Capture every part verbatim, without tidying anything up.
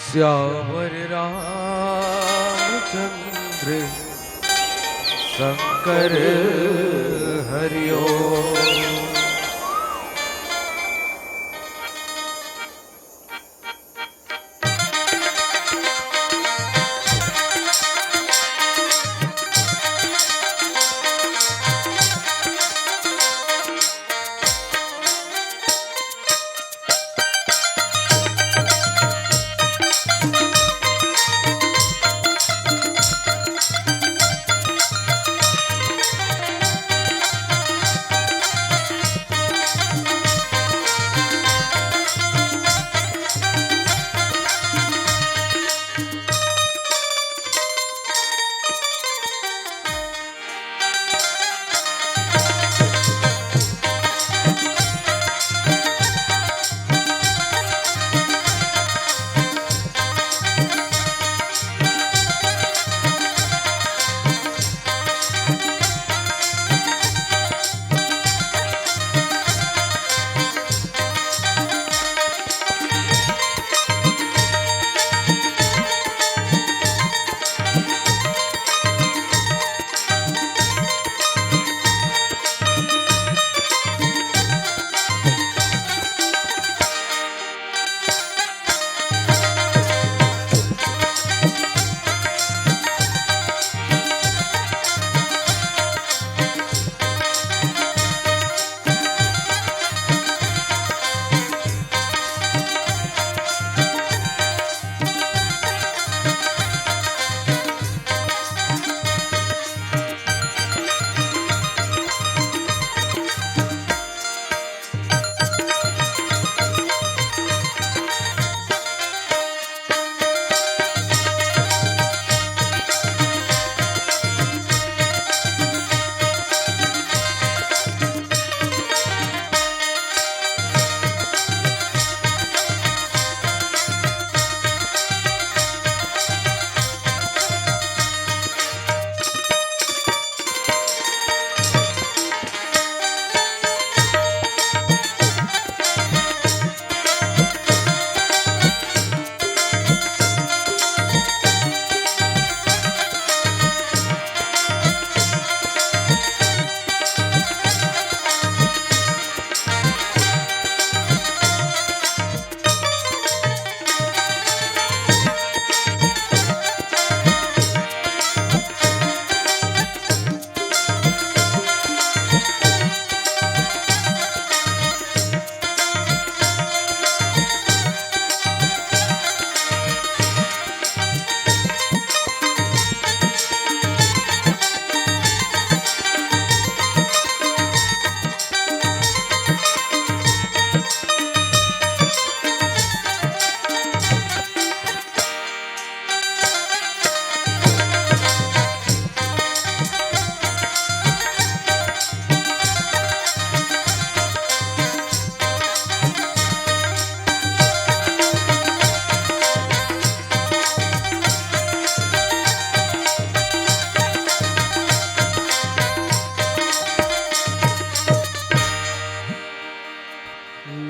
सियावर रामचंद्र शंकर हरि ओम।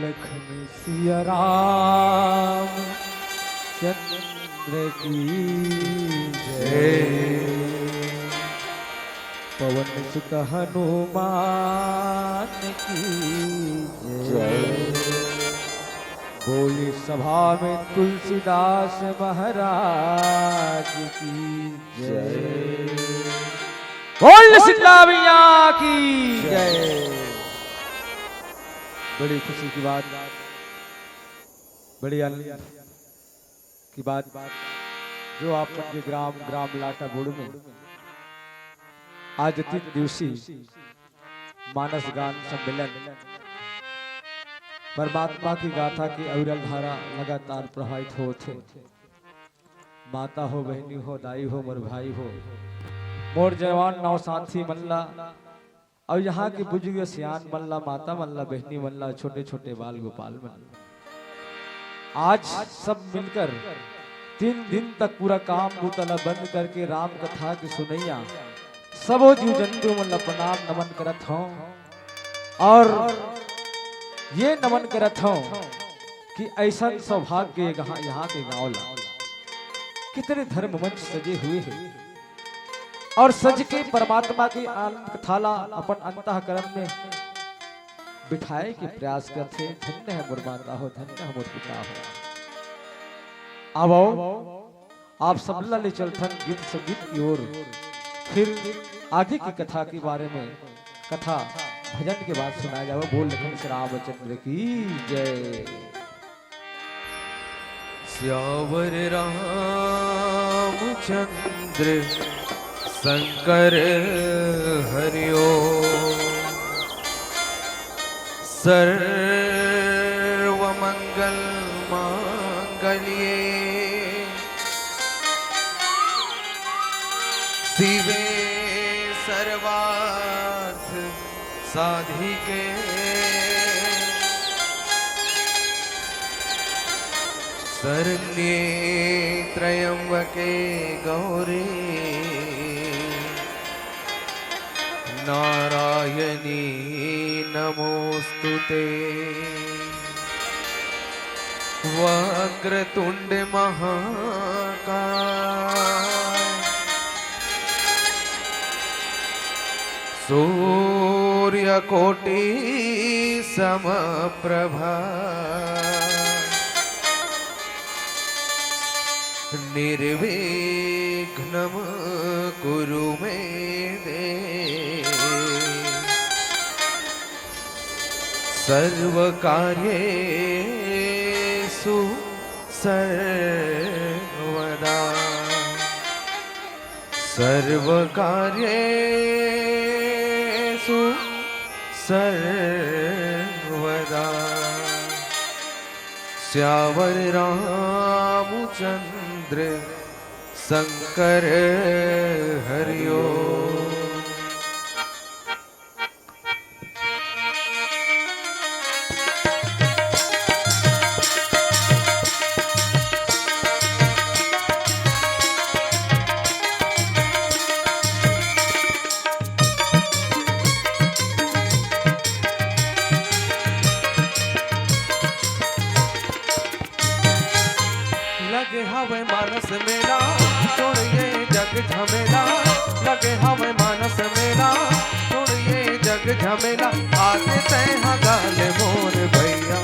लक्ष्मी सिया राम चंद्र की जय। पवन सुत हनुमान की जय। बोले सभा में तुलसीदास महाराज की जय। बोल शीतला मैया की जय। बड़ी खुशी की बात, बड़ी आनंद की बात, जो आप मन के ग्राम, ग्राम लाटाबुड़ में आज तीन दिवसीय मानस गान सम्मेलन, परमात्मा की गाथा के अविरल धारा लगातार प्रवाहित होत हे। माता हो, बहिनी हो, दाई हो, मोर भाई हो, मोर जवान नौसाथी मन ला, अउ यहाँ के बुजुर्ग सियान मन ला, माता मन ला, बहिनी मन ला, छोटे-छोटे बाल गोपाल मन ला, आज सब मिलकर तीन दिन तक पूरा काम बूता ला बंद करके राम कथा के सुनइया सबो जीव जंतु मन ला प्रणाम नमन करत हौं। और ये नमन करत हौं कि ऐसन सौभाग्य ये गहा-, यहाँ के गाँव ला, कितने धर्म मंच सजे हुए हैं और सज के परमात्मा के आनंद कथा ला अपन अंतःकरण में बिठाए के प्रयास करथे। धन्य है मोर माता हो, धन्य है मोर पिता हो। आवो, आप सब ला ले चलथन गीत संगीत की ओर। फिर आगे की कथा के बारे में, कथा भजन के बाद सुनाया जावे। बोल लखन श्री रामचंद्र की जय। सियावर रामचंद्र शंकर हरिओ। सर्वमंगल मांगल्ये शिवे सर्वार्थ साधिके शरण्ये त्र्यंबके गौरी नारायणी नमोस्तुते। वक्रतुंड महाकाय सूर्यकोटि समप्रभा निर्विघ्नं कुरु मे देव। सर्वकार्येषु सर्वदा सर्वकार्येषु सर्वदा सियावर रामचंद्र शंकर हरिओ। लगे हवे मानस मेला, छोड़िए जग झमेला। लगे हवे मानस मेला, छोड़िए जग झमेला। आके तैं ह गाले मोर भैया,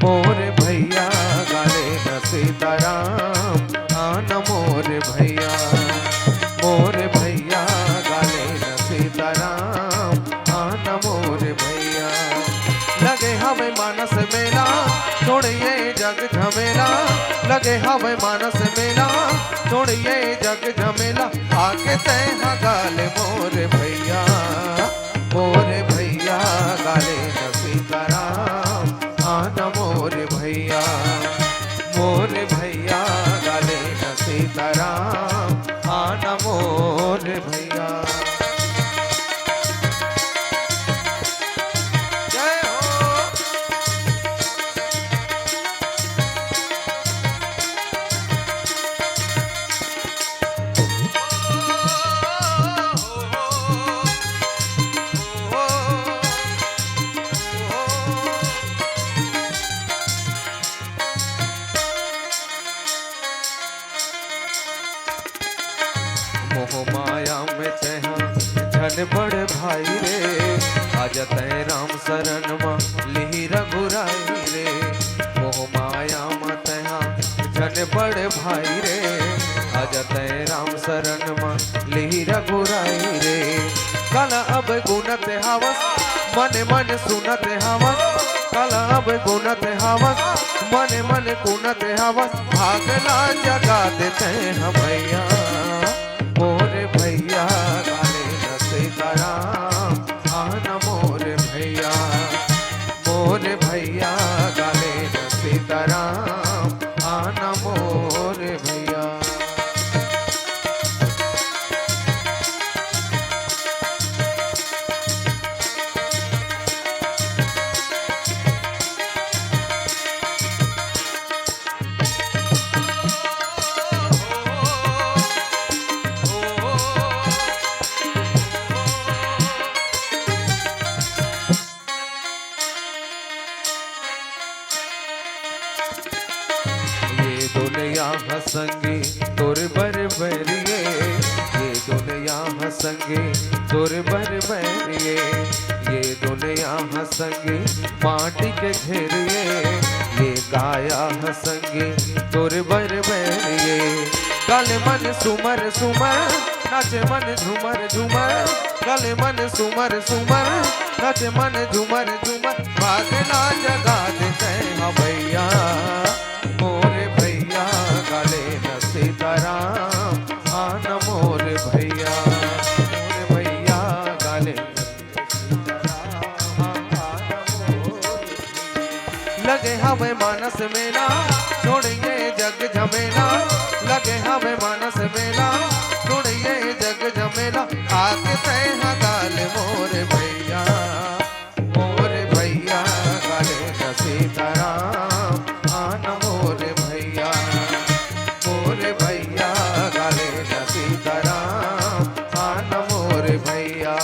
मोर भैया गाले न सीताराम। आन मोर भैया, मोर भैया गाले न सीताराम। आन मोर भैया। लगे हवे मानस मेला, छोड़िए जग झमेला। लगे हवे मानस मेला, छोड़िए जग झमेला। आके तैं ह गाले मोर भैया, मोर भैया गाले न सीताराम। आन मोर भैया, मोर भैया गाले न सीताराम। आन मोर भैया। जय हो। मोह माया में तैं ह झन पड़ भाई रे, आजा तैं राम शरण म लिही रघुराई रे। मोह माया म तैं ह झन पड़ भाई रे, आजा तैं राम शरण म लिही रघुराई रे। काला अब गुनत हवस, मने मन सुनत हवस। काला अब गुनत हवस, मने मन गुनत हवस। भाग ला जगा दे तैं ह भैया, मोर भैया गाले न सीताराम। आन मोर भैया, मोर भैया गाले न सीताराम। आन मोर भैया। दुनिया ह संगी तोर बर बैरिये, ये दुनिया ह संगी तोर बर बैरिये, ये दुनिया ह संगी माटी के घेरिये, ये काया ह संगी तोर बर बैरिये। गाले मन सुमर सुमर, नाचे मन झुमर झुमर, गाले मन सुमर सुमर, नाचे मन झुमर झुमर, भाग ला जगा दे तैं ह भैया। मोर भैया गाले न सीताराम, आन मोर भैया, मोर भैया गाले न सीताराम, आन मोर। लगे हवे मानस मेला, छोड़िए जग झमेला, लगे हवे मानस मेला, छोड़िए जग झमेला, आके तैं ह गाले मोर भैया। मोर भैया गाले न सीताराम, आन मोर भैया। मोर भैया गाले न सीताराम, आन मोर भैया।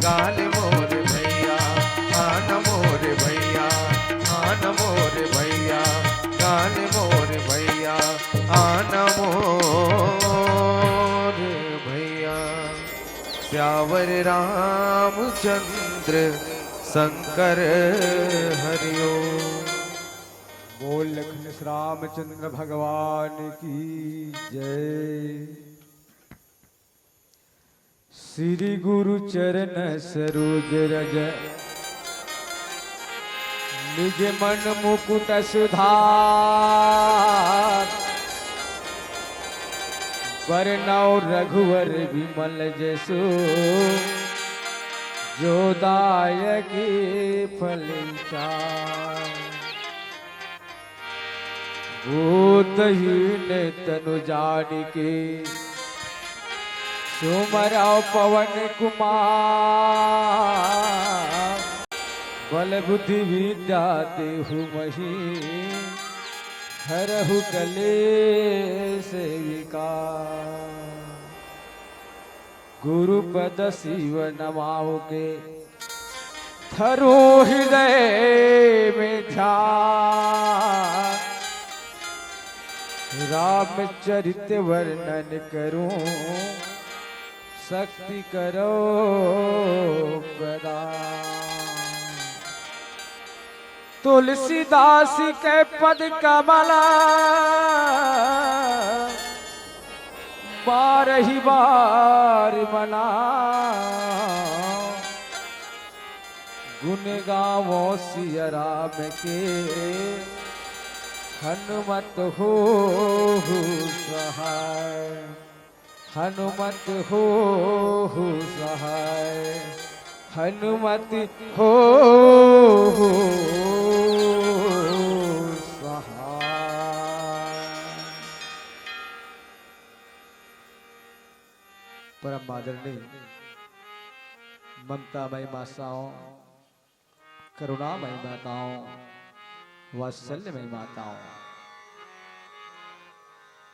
गाले मोर भैया, आन मोर भैया, आन मोर भैया। गाले मोर भैया, आन मोर भैया। सियावर रामचंद्र शंकर हरिओम। बोल लखन रामचंद्र भगवान की जय। श्री गुरु चरण सरोज रज, निज मन मुकुट सुधार। बरनउँ रघुवर बिमल जसु, जो दायक फल चार। भूतहीन तनु जानिके सुमरउँ पवन कुमार। बल बुद्धि विद्या देहु मही, हरहु कलेस विकार। गुरु पद शिव नमाव के, धरो हृदय में ध्यान। रामचरित वर्णन करूं, शक्ति करो प्रदान। तुलसीदास के पद कमल बारहि बार मनाओ। गुन गावो सिया राम के, हनुमत होहु सहाय। हनुमत होहु सहाय, हनुमत होहु सहाय। परम आदरणीय ममतामयी माताओं, करुणामयी माताओं, वात्सल्यमयी माताओं,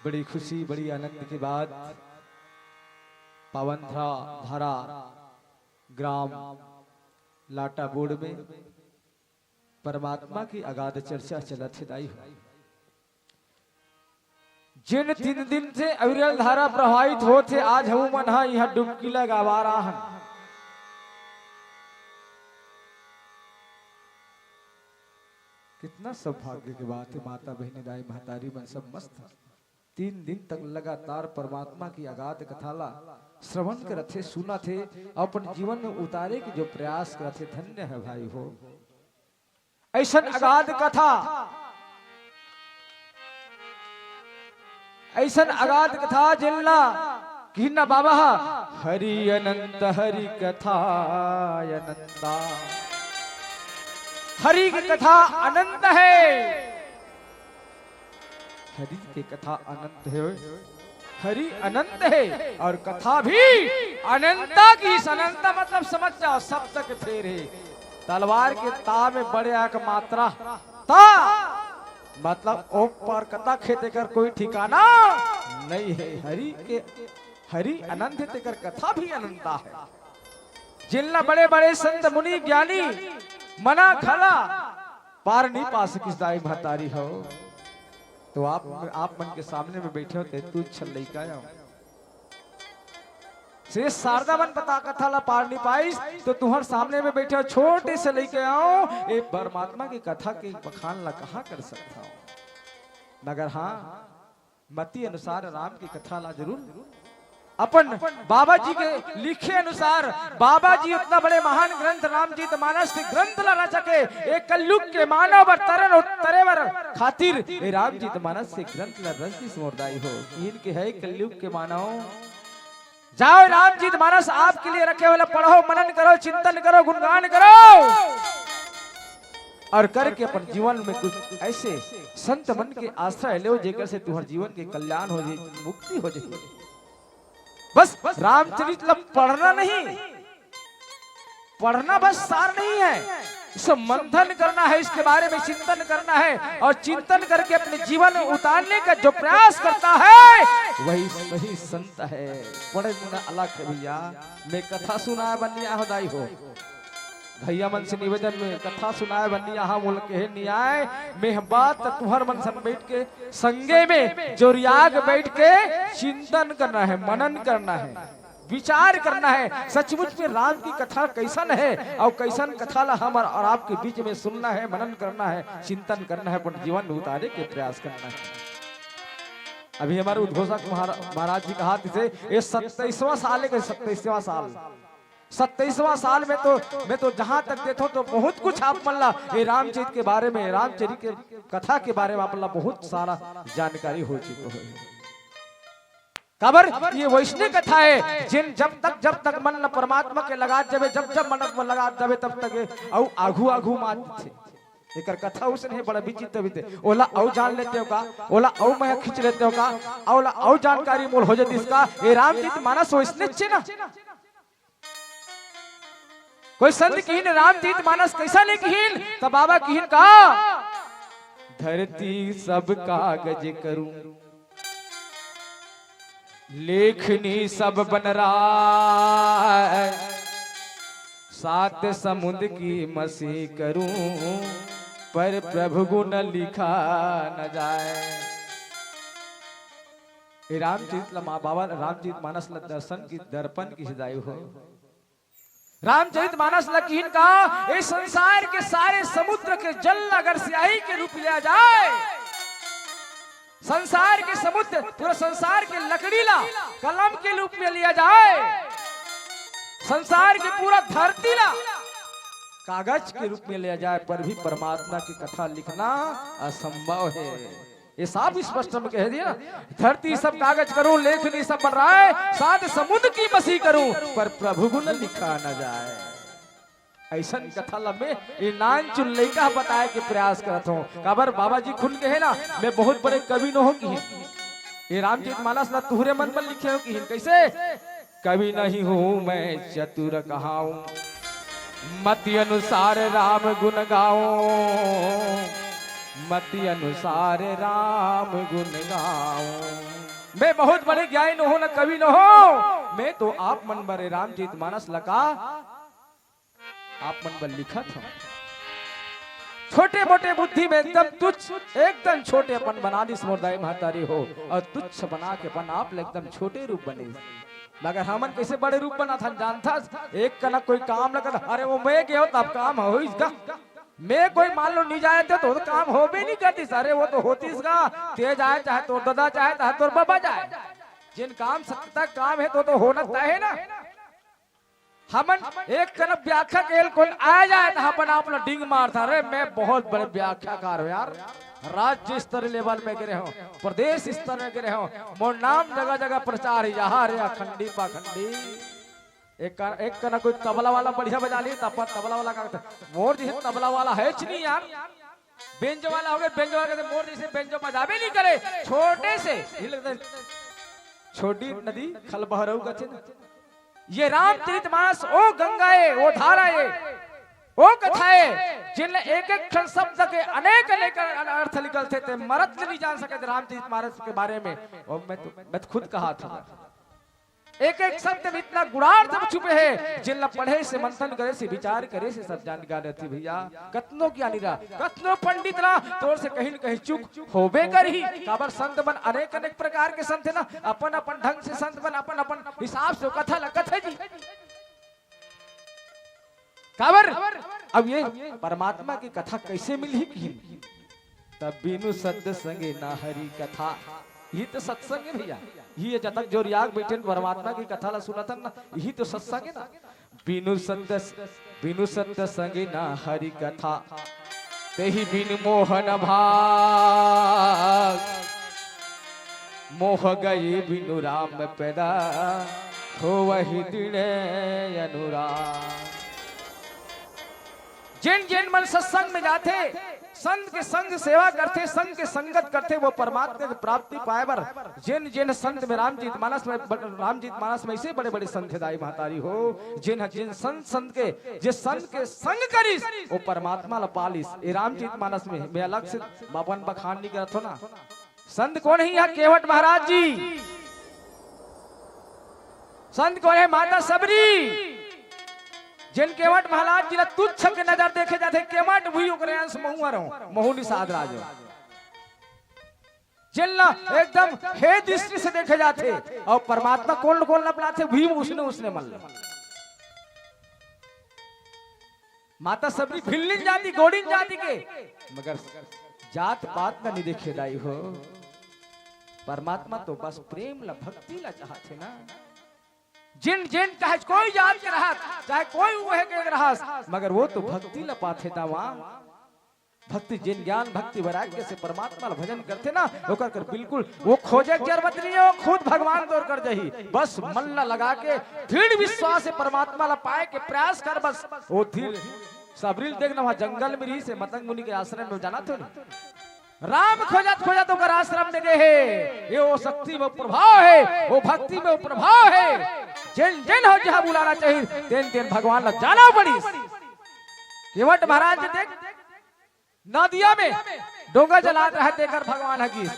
बड़ी खुशी, बड़ी आनंद के बाद पावन धा-, धारा ग्राम लाटाबोड़ में परमात्मा की अगाध चर्चा चलत हे दाई हो। जिन तीन दिन से अविरल धारा प्रवाहित होत हे, आज हमू मन ह इहाँ डुबकी लगावा रहन। कितना सौभाग्य के बात हे, माता बहिनी दाई महतारी मन सब मस्त तीन दिन तक लगातार परमात्मा की अगाध कथा ला श्रवण करत हे, सुनत हे, अपन जीवन में उतारे के जो प्रयास करत हे, धन्य हे भाई हो। अइसन अगाध कथा, अइसन अगाध कथा जिन ला किहिन ना बाबा ह, हरि अनंत हरि कथा अनंता। हरि के कथा अनंत हे, हरि के कथा अनंत हे। हरि अनंत हे अउ कथा भी अनंता की। अनंता मतलब समझ जाओ, शब्द के फेर हे। तलवार के ताव में बड़े आंख मात्रा ता, मतलब ओ पार कतक हे तेकर कोई ठिकाना नइ हे। हरि के, हरि अनंत हे, तेकर कथा भी अनंता हे। जिन ला बड़े बड़े संत मुनि ज्ञानी मना घला पार नइ पा सकिस दाई महतारी हो। तो आप आप मन के सामने में बैठे हो, ते तू अच्छा लइका हो। से शारदा मन पता कथा ला पार नहीं पाइस, तो तुहर सामने में बैठे हो छोटे से लइका हो, ए परमात्मा की कथा के बखान ला कहाँ कर सकता हो। मगर हाँ, मति अनुसार राम की कथा ला जरूर अपन बाबा जी के लिखे अनुसार, बाबा जी उतना बड़े महान ग्रंथ रामचरित मानस के ग्रंथ ला रच के, एक कलयुग के मानव बर तरन उतरे बर खातिर ए रामचरित मानस के ग्रंथ ला रच दिस मोर दाई हो। इनके है कलयुग के मानव, जाओ रामचरित मानस आपके लिए रखे हुए ला पढ़ो, मनन करो, चिंतन करो, गुणगान करो। और करके अपन जीवन में कुछ ऐसे संत मन के आश्रय लो, जेकर से तुम्हारे जीवन के कल्याण हो जाए, मुक्ति हो जाए। बस रामचरित ला पढ़ना नहीं, पढ़ना बस सार नहीं है, इसे मंथन करना है, इसके बारे में चिंतन करना है और चिंतन करके अपने जीवन में उतारने का जो प्रयास करता है, वही सही संत है। पढ़े बिना अलग है भैया। मैं कथा सुनाए बर नइ आहों दाई हो, भैया मन से निवेदन में कथा सुनाए बर नइ आहों, मोला कहे नइ आए। मैं बात तुहर मन संग बैठ के संगे में जोरियाग बैठ के चिंतन करना है, मनन करना है, विचार करना है, सचमुच में राम की कथा कैसन है और कैसन कथा ला हमर और आपके बीच में सुनना है, मनन करना है, चिंतन करना है, अपन जीवन में उतारे के प्रयास करना है। अभी हमारे उद्घोषक महारा-, महाराज जी कहा थे, ये सत्ताईसवाँ साल है, सत्ताईसवाँ साल, सत्ताईसवाँ साल में तो मैं तो जहां तक देखो तो बहुत कुछ आप मन ला ये रामचरित के बारे में, रामचरित के कथा के बारे में आप मन ला बहुत सारा जानकारी हो चुका है। काबर ये वैष्णव कथा है, जिन जब तक, जब तक मन न परमात्मा के लगात जाबे, जब जब मन में लगात जाबे, तब तक ये अउ आघू आघू मात थे। एकर कथा उसने है बड़ा विचित्र विचित्र। ओला अउ जान लेते हो का, ओला अउ मैं खींच लेते हो का, ओला अउ जानकारी मोल हो जाती इसका। ये रामचरित मानस वैष्णव छे ना। कोई संत किहिन रामचरित मानस कैसा नहीं किहिन, तब बाबा किहिन का, धरती सब कागज करूं, लेखनी सब बनराय, सात समुंद की मसी करूं, पर प्रभु गुण लिखा न जाए। ए रामचरित ल मा-, बाबा रामचरित मानस ल दर्शन की दर्पण की सजाई हो। रामचरित मानस ल किहिन का, ए संसार के सारे समुद्र के जल ल अगर स्याही के रूप लिया जाए, संसार के समुद्र, पूरा संसार के लकड़ी ला कलम के रूप में लिया जाए, संसार के पूरा धरती ला कागज के रूप में लिया जाए, पर भी परमात्मा की कथा लिखना असंभव है। ये साफ स्पष्ट में कह दिया, धरती सब कागज करूं, लेखनी सब बनराय, सात समुंद की मसी करूं, पर प्रभु गुण लिखा न जाए। अइसन कथा ल मैं ये नानचुन लइका ह बताए के प्रयास करत हों। काबर बाबा जी खुद कहे ना, मैं बहुत बड़े कवि नोहों किहिन। ये रामचरित मानस ल तुहरे मन बर लिखे हों किहिन। कैसे? कवि नहीं हूँ मैं चतुर कहाऊं, मति अनुसार राम गुण गाऊं, मति अनुसार राम गुण गाऊं। मैं बहुत बड़े ज्ञानी नोहों, न कवि नोहों, मैं तो आप मन बर रामचरित मानस ल का आप मन बर लिखत हों। छोटे मोटे बुद्धि में एकदम तुच्छ, एकदम छोटे अपन बना दिस मोर दाई महतारी हो, अउ तुच्छ बना के अपन आप ल एकदम छोटे रूप बने। मगर हमन कैसे बड़े रूप बनाथन जानथस? एक कनक कोई काम लगत, अरे वो मैं गेंव तब काम होइस गा। मैं कोई मान लो नइ जाए तो, तो काम होबे नइ करतिस। अरे वो तो होतिस गा, तें जाए चाहे तोर ददा जाए चाहे तोर बबा जाए, जेन काम सत्य तक काम हे तो, तो होना तय हे ना। हमन एक कनक व्याख्या के ल कोई आ जाए त अपन आप ल डींग मारथन, अरे मैं बहुत बड़े व्याख्याकार हों यार, राज्य स्तर level में गे रेहेंव, प्रदेश स्तर में गे रेहेंव, मोर नाम जगह जगह प्रचार हे, यहाँ रे अखंडी पाखंडी। एक का, एक कनक कोई तबला वाला बढ़िया बजा लिही, त अपन तबला वाला का, मोर जइसे तबला वाला हेच नइ यार। बेंजो वाला होगे, बेंजो वाला कथे, मोर जइसे बेंजो बजाबे नइ करे, छोटे से, ये लगता है, छोटी नदी खलबहरऊ कथे ना। ये रामचरित मानस ओ गंगा ए, ओ धारा ए, ओ कथा ए, जेन ल एक एक ठन शब्द के अनेक अनेक अन-, अर्थ निकलथे, ते मरत ले नइ जान सकत रामचरित मानस के बारे में। अउ मैं तो, मैं तो खुद कहाथों। एक एक शब्द में इतना गुणार्थ छुपे हे, जेन ला पढ़े से, मंथन करे से, विचार करे से सब जान गा देथे भैया। कतनो ज्ञानी रह, कतनो पंडित रह, तोर से कहीं न कहीं चूक होबे करही। काबर संत मन अनेक अनेक प्रकार के संत हे ना, अपन अपन ढंग से संत मन अपन अपन हिसाब से ओ कथा ला कथे जी। काबर? अब ये परमात्मा की कथा कैसे मिलही किहिन? तब बिनु सत संगे ना हरि कथा। ये तो सत्संग हे भैया। ये जतक जोरियाक बैठे परमात्मा की कथा ला सुनत हन ना, यही तो सत्संग हे ना। बिनु सत, बिनु सत संगे ना हरि कथा, तेहि बिनु मोहन भाग। मोह गए बिनु राम पैदा, हो वही दृढ़ अनुराग। जेन जेन मन सत्संग में जाथे, संत के संग सेवा करथे, संत के संगत करथे, वो परमात्मा के प्राप्ति पाए बर जेन जेन संत में रामचरित मानस में, रामचरित मानस में ऐसे बड़े बड़े संत हे दाई महतारी हो, जेन ह जेन संत, संत के, जे संत के संग करिस, वो परमात्मा ला पालिस। ये रामचरित मानस में मैं अलग से अपन बखान नहीं करत हो ना। संत कोन हे? यहाँ केवट महाराज जी। संत कोन हे? माता सबरी। जेन केवट महाराज जी ला तुच्छ के नजर देखे जाथे, केवट भी ओकरे अंश महू हरव, महू निषाद राज हो। जेन ला एकदम हे दृष्टि से देखे जाथे। और परमात्मा कोन कोन ला अपनाथे, भी उसने, उसने मन ला। माता सबरी भिल्लिन जाति, गोंडिन जाति के, मगर जात पात न नइ देखे दाई हो। परमात्मा तो बस प्रेम ला, भक्ति ला चाहथे ना। जेन जेन चाहे कोई जात के रहस, चाहे कोई उहे के रहस, मगर वो तो भक्ति ला पाथे दावा। भक्ति, जेन ज्ञान भक्ति वैराग्य से परमात्मा ला भजन करथे ना, ओकर कर बिल्कुल वो खोजे के जरूरत नहीं हे, वो खुद भगवान तोर कर जाही। बस मन ला लगा के दृढ़ विश्वास से परमात्मा ला पाए के प्रयास कर बस। वो धीर सबरी ल देखना, वहाँ जंगल में रहिस हे, मतंग मुनि के आश्रम में, जानत हो ना? राम खोजत खोजत ओकर आश्रम में गे हे। ये वो शक्ति में प्रभाव हे, वो भक्ति में प्रभाव हे। जेन जेन हो जहाँ बुलाना चाहिए, तेन तेन भगवान ला जाना पड़िस। केवट महाराज जी देख, नदिया में डोंगा जलात रहे, तेकर भगवान ह गिस।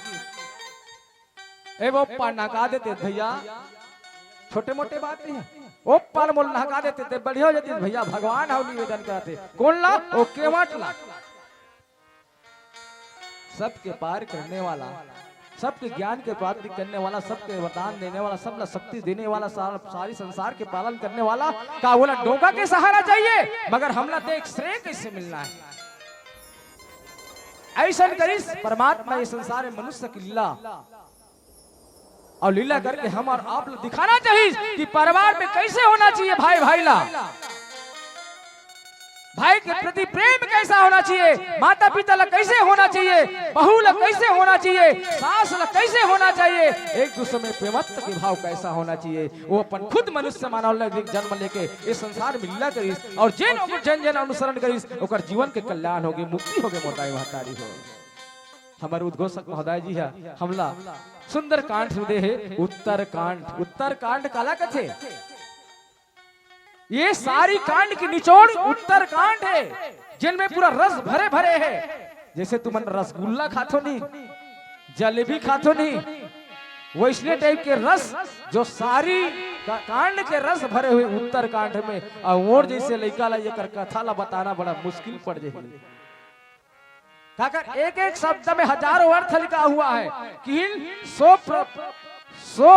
ए वो पार नहका देते भैया, छोटे मोटे बात नहीं हे। ओ पार मोल नहका देते ते बढ़िया हो जाती भैया। भगवान ह निवेदन करत हे, कोन ला? ओ केवट ला। सबके पार करने वाला, सबके ज्ञान के प्राप्ति करने वाला, सबके वरदान देने वाला, सब ला शक्ति देने वाला, सारा, सारी संसार के पालन करने वाला, का ओला डोंगा के सहारा चाहिए? मगर हमला तो एक श्रेय कैसे मिलना हे। अइसन करिस परमात्मा ये संसार में मनुष्य के लीला। और लीला करके हम और आप ला दिखाना चाहिए कि परिवार में कैसे होना चाहिए भाई भाई ला, भाई के प्रति प्रेम कैसा होना चाहिए, माता पिता ला कैसे होना चाहिए, बहू ला कैसे होना चाहिए, सास ला कैसे होना चाहिए, एक दूसरे में प्रेमत्व के भाव कैसा होना चाहिए। वो अपन खुद मनुष्य मानव ला जन्म लेके इस संसार में लीला करिस और जेन ओकर जेन जेन अनुसरण करिस, ओकर जीवन के कल्याण होगे, मुक्ति होगे, मोर दाई महतारी हो। हमर उद्घोषक महोदय जी ह हमला सुंदर कांड सुने हे, उत्तर कांड। उत्तर कांड काला कथे? ये सारी कांड की निचोड़ उत्तर कांड हे, जिनमें पूरा रस भरे भरे हे। जैसे तुमन रसगुल्ला खाथो नहीं, जलेबी खाथो नहीं, वैसने टाइप के रस, जो सारी का-, कांड के रस भरे हुए उत्तर कांड में। और मोर जैसे लइका ला एकर कथा ला बताना बड़ा मुश्किल पड़ जाही। काकर एक एक शब्द में हजारों अर्थ लिखा हुआ है कि इन सो प्र-, सो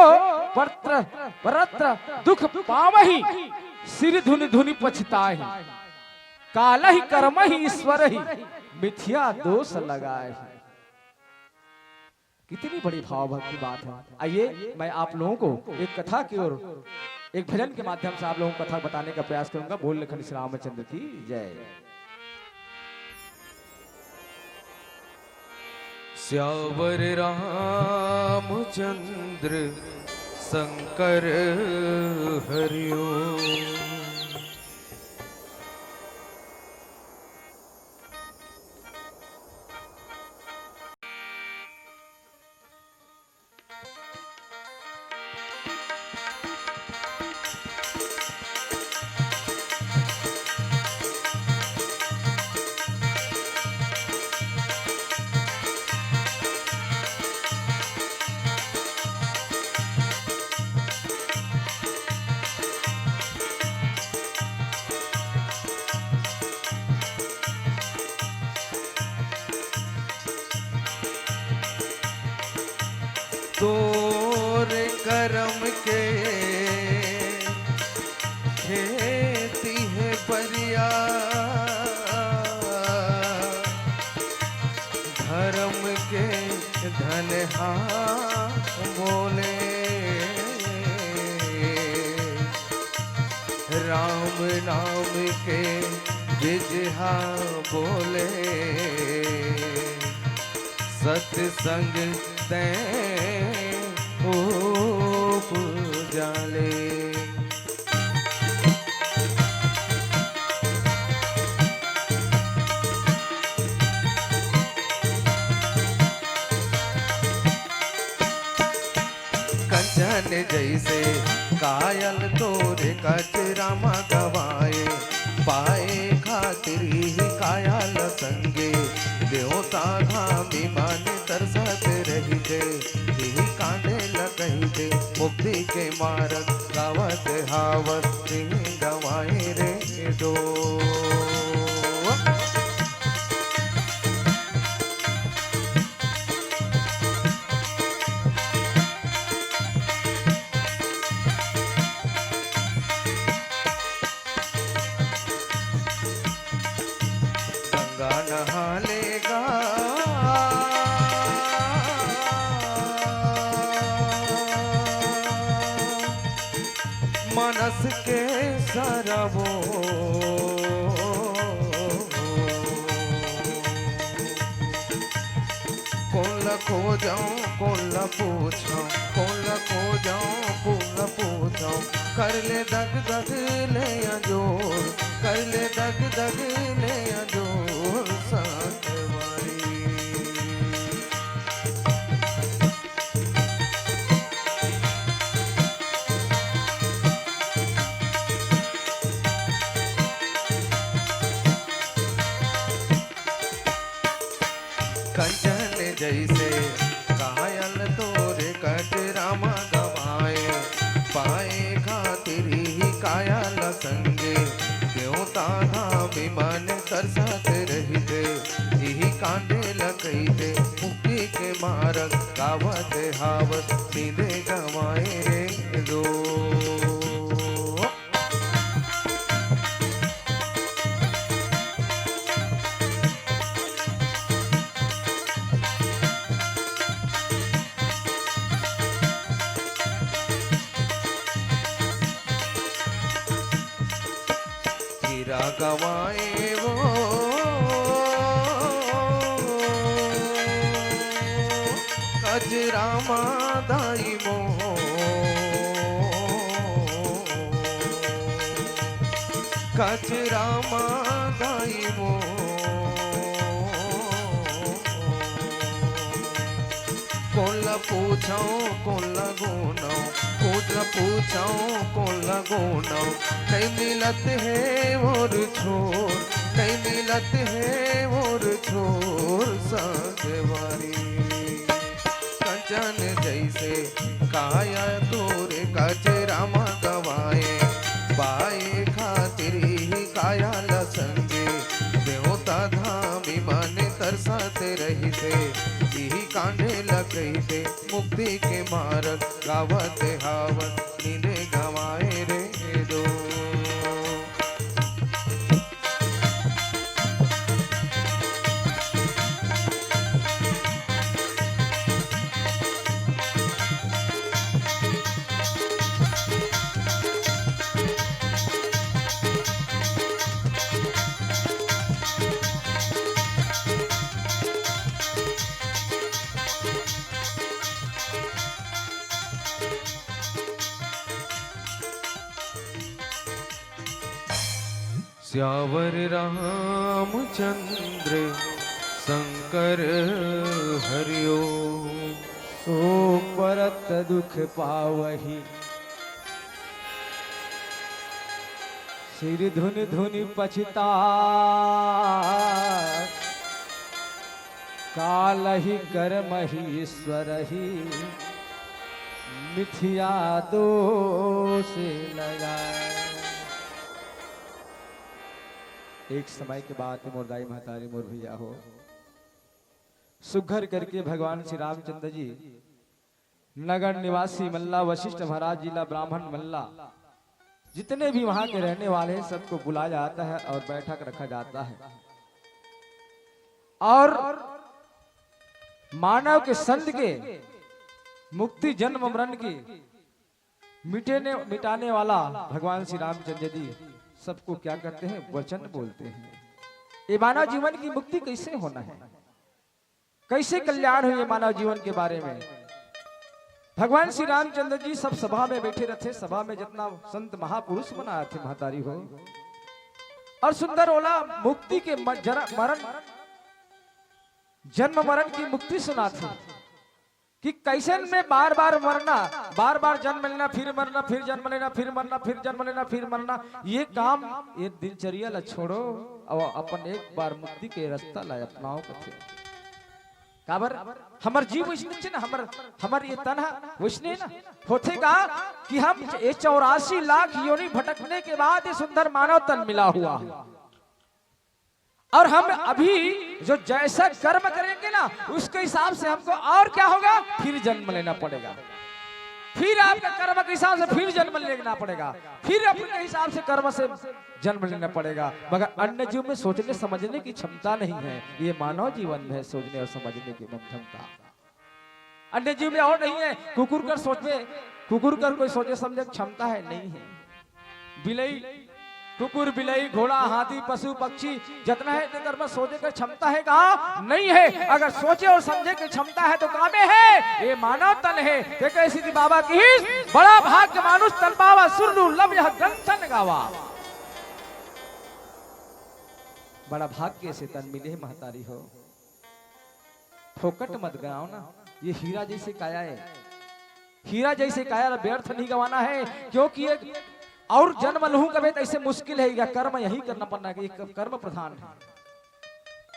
पत्र, परत्र दुख पावही, सिर धुनि धुनि पछताही, कालहि कर्महि ईश्वरहि मिथ्या दोष लगाही। कितनी बड़ी भावभक्ति बात है। आइए, मैं आप लोगों को एक कथा की ओर, एक भजन के माध्यम से आप लोगों को कथा बताने का प्रयास करूंगा। बोल लखन श्री रामचंद्र की जय। सियावर रामचंद्र शंकर हरिओ। तोर करम के खेती हे बरिया, धरम के धन हा बोले, राम नाम के बिजहा बोले। सतसंग तैं उपजा ले। कंचन जैसे कायल तोरे कजरा मा गवाए, पाए खातिर ही कायल संगे देवता धामी मन तरसत रहिथे। इही कांधे ल कहिथे मुक्ति के मारग गावत हावत सिंह गवाए रे दो। गंगा नहा लेगा मनस के सरवो। कोन ल खोजंव, कोन ल पूछंव, कोन ल खोजंव, कोन ल पूछंव। कर ले दग दग ले अंजोर, कर ले दग दग ले अंजोर संगवारी। कंचन जैसे कायल तोरे कजरा मा गवाए, पाए खातिर ही कायल संगे देवता धामी मन तरसत रहिथे। इही कांधे ल कहिथे मुक्ति के मारग गावत हावत निंदे गवाए रे दो। हीरा गवाए वो कजरा मा दाई मो, कजरा मा दाई मो। कोन ल पूछंव, कोन ल गोनंव, कोन ल पूछंव, कोन ल गोनंव। नइ मिलत हे मोर छोर, नइ मिलत हे मोर छोर संगवारी। कंचन जैसे काया तोरे कजरा मा गवाए, पाए खातिर ही काया ल संगे देवता धामी मन तरसत रहिथे। इही कांधे ल कहिथे मुक्ति के मारग गावत हावत निंदे गवाए रे दो। सियावर रामचंद्र शंकर हरिओ। सो परत दुख पावही सिर धुनि धुनि पछिता। कालहि करमहि ईश्वरहि मिथिया दोष लगाए। एक समय के बात हे मोर दाई महतारी मोर भैया हो, सुघर करके भगवान श्री रामचंद्र जी नगर निवासी मन ला, वशिष्ठ महाराज जी ला, ब्राह्मण मन ला, जितने भी वहां के रहने वाले हैं, सबको बुलाया जाता है और बैठक रखा जाता है। और मानव के संत के मुक्ति, जन्म मरण की मिटेने मिटाने वाला भगवान श्री रामचंद्र जी सबको क्या करते हैं? वचन बोलते हैं। ये मानव जीवन की मुक्ति कैसे होना है, कैसे कल्याण हो ये मानव जीवन के बारे में भगवान श्री रामचंद्र जी सब सभा में बैठे रहते। सभा में जितना संत महापुरुष मन आथे, महतारी हो, और सुंदर ओला मुक्ति के म-, जरा-, मरण, जन्म मरण की मुक्ति सुनाथे कि कैसन में बार बार मरना, बार बार जन्म लेना, फिर मरना, फिर जन्म लेना, फिर मरना, फिर जन्म लेना, फिर मरना, ये काम, ये दिनचर्या ला छोड़ो और अपन एक बार मुक्ति के रास्ता ला अपनाओ कथे। काबर? हमर जीव वैसने छे ना, हमर, हमर ये तन ह वैसने ना। होथे का कि हम ये चौरासी लाख योनि भटकने के बाद ये सुंदर मानव तन मिला हुआ है। और हम अभी जो जैसा कर्म करेंगे ना, उसके हिसाब से हमको और क्या होगा, फिर जन्म लेना पड़ेगा। फिर आपका कर्म के हिसाब से फिर जन्म लेना पड़ेगा, फिर अपने हिसाब से कर्म से जन्म लेना पड़ेगा। मगर अन्य जीव में सोचने समझने की क्षमता नहीं है, ये मानव जीवन में है सोचने और समझने की क्षमता। अन्य जीव में और नहीं है। कुकुर कर सोचे, कुकुर कर कोई सोचे समझे क्षमता है? नहीं है। बिलई, कुकुर, बिलई, घोड़ा, हाथी, पशु, पक्षी, जितना है, तेकर में सोचे के क्षमता है का? नहीं है। अगर सोचे और समझे के क्षमता है, तो कामे है? ये मानव तन है। ते कहे सीधी बाबा की, "बड़ा भाग्य मानुष तन पावा, सुर दुर्लभ यह ग्रंथन गावा।" बड़ा भाग्य से तन मिले, महतारी हो। फोकट मत गंवाओ ना, ये हीरा जैसे काया है, हीरा जैसे काया ला व्यर्थ नहीं गंवाना है, क्योंकि एक और जन्म लहूं कबे तो ऐसे मुश्किल है, या कर्म यही करना पड़ना है, ये क-, कर्म प्रधान है।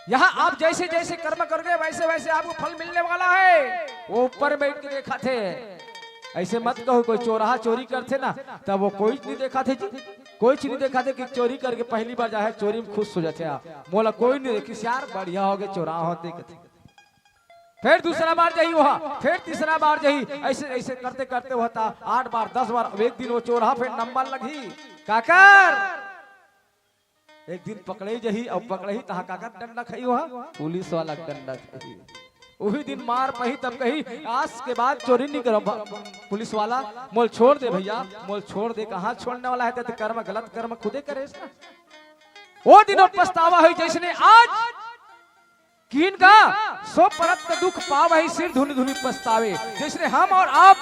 यहाँ आप जैसे जैसे कर्म करोगे, वैसे वैसे आपको फल मिलने वाला है। वो ऊपर बैठ के देखाथे, ऐसे मत कहो, कोई चोरहा चोरी करथे ना, तब वो कोई नहीं देखाथे जी, कोई चीज नहीं देखाथे कि चोरी करके पहली बार जाहे चोरी में खुश हो जाथे। मोला कोई नहीं देखिस यार, बढ़िया हो गए, चोरहा होते कथे। फिर दूसरा बार जाही वहां, फिर तीसरा बार जाही, ऐसे ऐसे करते करते होता आठ बार, दस बार। अब एक दिन वो चोरहा फिर नंबर लगही, काकर एक दिन पकड़े जाही, अब पकड़ही तहां काकर डंडा खाही वहां, पुलिस वाला डंडा खाही। वही दिन मार पही तब कही, "आज के बाद चोरी नहीं करब।" पुलिस वाला, "मोल छोड़ दे भैया, मोल छोड़ दे।" कहाँ छोड़ने वाला है, ते कर्म, गलत कर्म खुदे करे इसका। वो दिनों पछतावा हुई जैसने आज किन का सो परत दुख पावही सिर धुनि धुनि पछतावे। जैसने हम और आप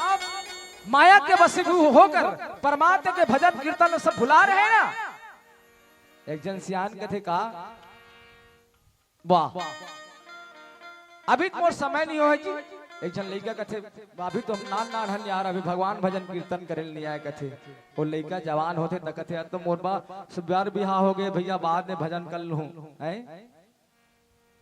माया के वशीभूत होकर परमात्मा के भजन कीर्तन सब भुला रहे हैं ना। एक जन सियान कथे का, वाह, अभी तो मोर समय नहीं होय जी। एक जन लइका कथे, "अभी तो हम नान नान हन यार, अभी भगवान भजन कीर्तन करे ल नहीं आए," कथे। वो लइका जवान होथे त कथे, "अब तो मोर बा सुबियार बिहाव हो गए भैया, बाद में भजन कर लूं।" हैं?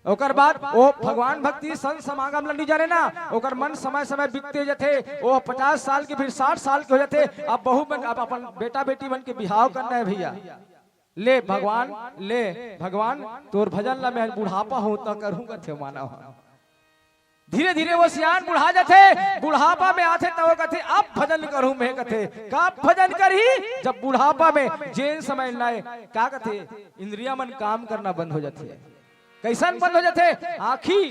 ओकर बाद वो भगवान भक्ति संत समागम ल नहीं जाने ना, ओकर मन समय समय बीतते जथे, वो पचास साल के फिर साठ साल के हो जाथे। अब बहू मन, अब अपन बेटा बेटी मन के बिहाव करना है भैया। ले भगवान, ले भगवान, तोर भजन ला मैं बुढ़ापा हों त करहूं कथे मानव ह। धीरे धीरे वो सियान बुढ़ा जाथे, बुढ़ापा में आथे त वो कथे, "अब भजन करहूं मैं," कथे। कब भजन करही? जब बुढ़ापा में, जेन समय नए, का कथे, इंद्रिया मन काम करना बंद हो जाथे। कैसन बंद हो जाथे? आँखी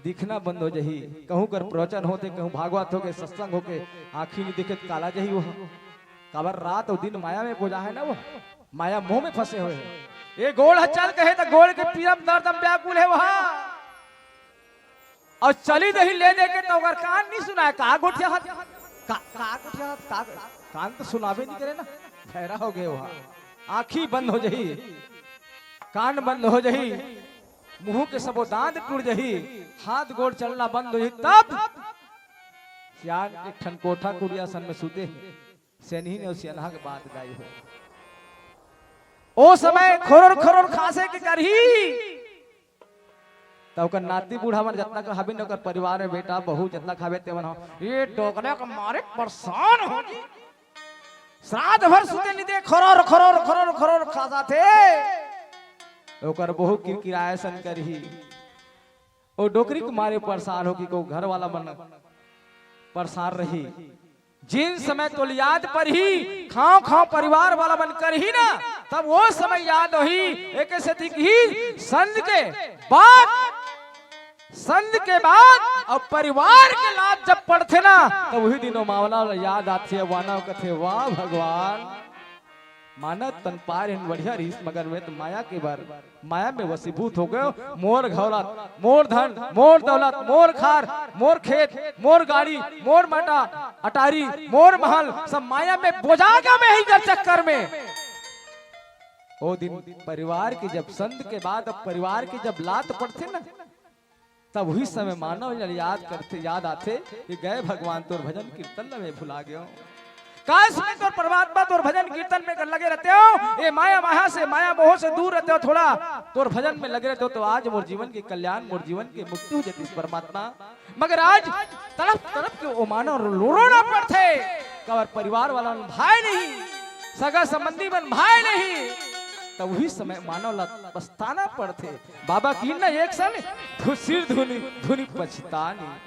दिखना बंद हो जाही। कहूं कर प्रवचन होथे, कहूं भागवत होके, सत्संग होके, आँखी नहीं दिखे त काला जाही वो। काबर रात और दिन माया में बोझा है ना वो, माया मोह में फंसे हुए हैं। ये गोड़ ह चल कहे त गोड़ के पीरा म दर्द म व्याकुल है वहां। और चली दही ले दे के तो ओकर कान नहीं सुनाए, का गोठिया हत, का, का गोठिया हत, का, कान तो सुनाबे नहीं करे ना, भैरा हो गए वहां। आँखी बंद हो जाही, कान बंद हो जाही, मुंह के सबो दांत टूट जाही, हाथ गोड़ चलना बंद हो जाही, तब सियान एक ठन कोठा कुरिया सन में सूते हैं। सेनही ने सियानहा के बात गाई हो। ओ समय खरोर खरोर खांसे के करही। त ओकर नाती बूढ़ा मन जतना के हबिन, ओकर परिवार में बेटा बहू जतना खाबे तेमन हो, "ये डोकरा के मारे परेशान हो जी। श्राद्ध भर सुते नहीं दे, खरोर खरोर खरोर खरोर खांसाथे।" ओकर बहू किरकिराए सन करही। ओ डोकरी के मारे परेशान हो कि को घर वाला मन परेशान रही। जिन समय तोला याद परही, खांव खांव परिवार वाला मन करही ना, तब वो समय याद होही। एक सेती कही, संध के बाद, संध के बाद अउ परिवार के लात जब पड़थे ना, तब उही दिन ओ मावना ला याद आथे, अउ मानव कथे, "वाह भगवान।" मानव तन पार हन बढ़िया रहिस, मगर मैं तो माया के बर, माया में वशीभूत हो गयो। मोर घौलत, मोर धन, मोर दौलत, मोर खार, मोर खेत, मोर गाड़ी, मोर मटा, अटारी, मोर महल, सब माया में बोजा गया मैं ही कर चक्कर में। ओ दिन परिवार के जब संध के बाद अब परिवार के जब लात पड़थे ना, तब उही समय मानव जन याद करथे, याद आथे कि गए भगवान तोर भजन कीर्तन ल मैं भुला गयो। काश मैं तोर परमात्मा तोर भजन कीर्तन में लगे रहते हो, ये माया माया से, माया मोह से दूर रहते हो, थोड़ा तोर भजन में लगे रहते हो, तो आज मोर जीवन के कल्याण, मोर जीवन के मुक्ति हो जाती परमात्मा। मगर आज तड़प तड़प के ओ मानव रो-, रोना पड़थे, काबर परिवार वाला मन भाए नहीं, सगा संबंधी मन भाए नहीं, तब उही समय मानव ला पछताना पड़थे। बाबा की ना एक सन धु-, सिर धुनी, धुनी पछतानी।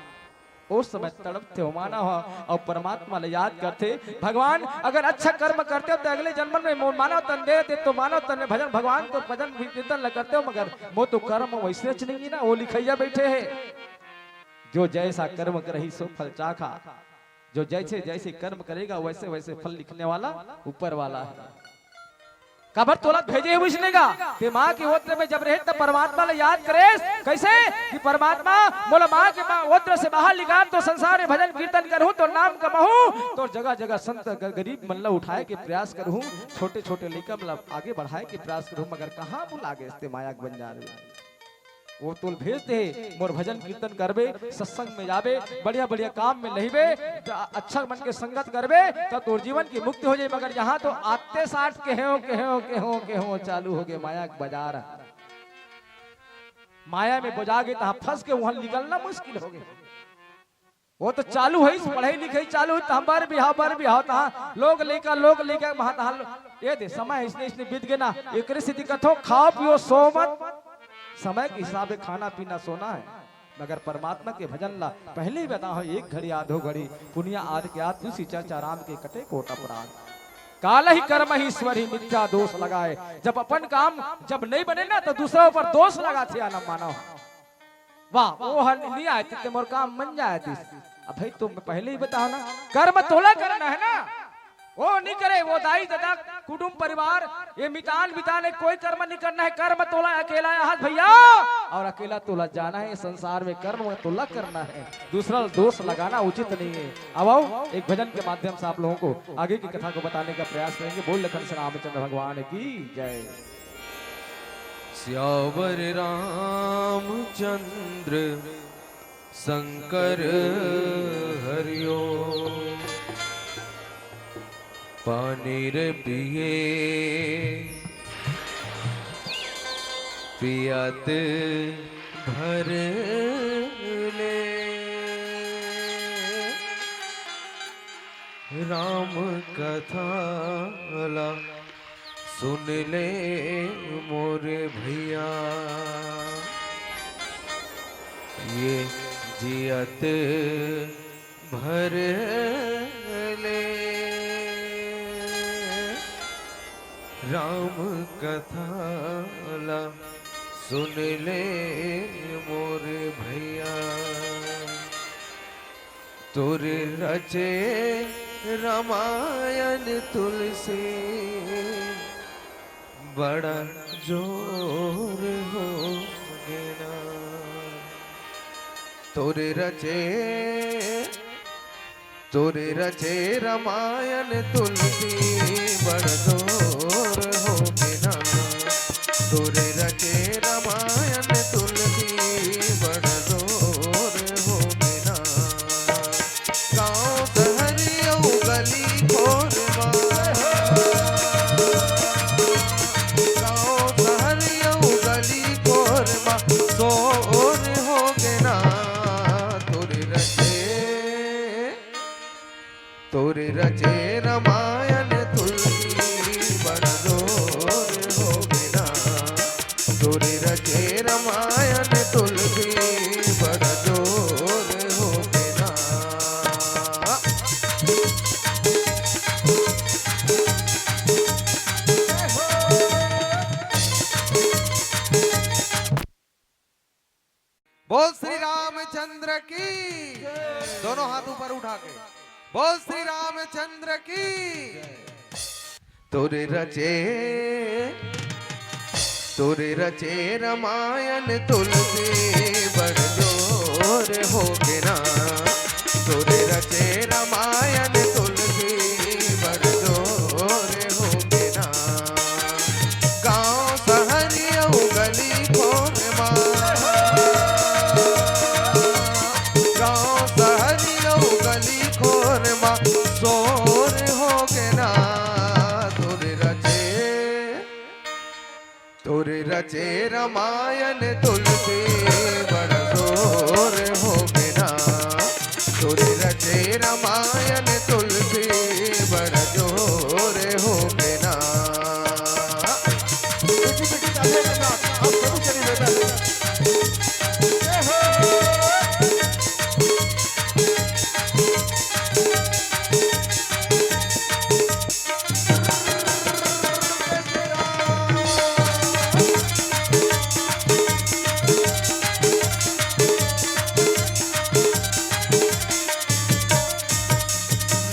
ओ समय तड़पथे ओ मानव ह अउ परमात्मा ला याद करथे। भगवान, अगर अच्छा कर्म करते हो तो अगले जन्म में मो-, मानव तन दे दे, तो मानव तन में भजन, भगवान तो भजन कीर्तन ला करते हो, मगर मोर तो कर्म वैसे च नहीं ना, वो लिखइया बैठे हे। जो जैसा कर्म करही सो फल चाखा। जो जैसे जैसे कर्म करेगा, वैसे वैसे फल लिखने वाला ऊपर वाला है। काबर तोला भेजे हे वैसने गा। ते माँ के ओद्र में जब रहे तब परमात्मा ला याद करेस। कैसे? कि परमात्मा, मोला माँ के बा-, ओद्र से बाहर निकाल, तो संसार में भजन कीर्तन करहूँ, तो नाम कमाहूँ, तो जगह जगह संत ग-, गरीब मन ला उठाए के प्रयास करहूँ, छोटे छोटे लइका मन ला आगे बढ़ाए के प्रयास करहूँ, मगर कहाँ भुला गेस ते माया के बंजार में। वो तोल भेज दे, मोर भजन कीर्तन करबे, सत्संग में जाबे, बढ़िया बढ़िया काम में लहिबे, त अच्छा मन के संगत करबे, त तोर जीवन की मुक्ति हो जाए। मगर यहाँ तो आते साथ केहो, केहो, केहो, केहो चालू हो गए माया के बाजार। माया में बोजा गए, तहाँ फंस के वहाँ निकलना मुश्किल हो गए। वो तो चालू है, पढ़ाई लिखाई चालू है, तहाँ बर बिहाव, बर बिहाव, तहाँ लोग लइका, लोग लइका, वहाँ तहाँ लो-, ये दे, समय इसने, इसने बीत गए ना, एकरे सेती कथो, खाओ पियो, सो मत, समय के हिसाब से खाना पीना सोना है, मगर परमात्मा के भजन ला पहले ही बताओ, एक घड़ी आधो घड़ी, पुनिया आध के आध, तुलसी चर्चा राम के कटे कोट अपराध। काल ही कर्म ही ईश्वर ही मिथ्या दोष लगाए, जब अपन काम जब नहीं बने ना, तो दूसरा ऊपर दोष लगाथे आना मानव। वाह, वो हर नहीं आए थे, मोर काम मन जाए दिस। अब भाई, तुम पहले ही बताओ ना, कर्म तोला करना है ना, वो नहीं करे, वो दाई ददा, कुटुंब परिवार, ये मितान बितान है, कोई कर्म नहीं करना है, कर्म तोला अकेला है हाथ भैया, और अकेला तोला जाना है संसार में, कर्म तोला करना है, दूसरा दोष लगाना उचित नहीं है। अब आओ, एक भजन के माध्यम से आप लोगों को आगे की कथा को बताने का प्रयास करेंगे। बोल लखन से रामचंद्र भगवान की जय। सियावर रामचंद्र शंकर हरिओ। पानी रे पिए पियत भर ले। राम कथा ला सुन ले मोर भैया। ये जियत भर ले राम कथा ला सुन ले मोर भैया। तोर रचे रामायण तुलसी बड़ा जोर हो गेना। तोर रचे, तोर रचे रामायण तुलसी बड़ा जोर हो गेना। तोर रचे रामायण तुलसी बड़ा जोर हो गेना। गाँव शहर अउ गली खोर मा, गाँव शहर अउ गली खोर मा शोर हो गेना। तोर रचे, तोर रचे रामायण तुलसी बड़ा जोर हो गेना। तोर रचे रामायण तुलसी बड़ा जोर हो गेना। दोनों हाथ ऊपर उठा के बोल श्री रामचंद्र की। तोरे रचे, तोरे रचे रामायण तुलसी बड़ जोर हो गे ना। तोरे रचे रामायण तुलसी बड़ जोर हो गे ना। गाँव शहर अउ गली खोर मा, गाँव शहर अउ गली खोर मा शोर हो गे ना। तोर रचे, तोर रचे रामायण तुलसी बड़ जोर हो गे ना। तोर रचे रामायण तुलसी बड़ जोर हो गे ना।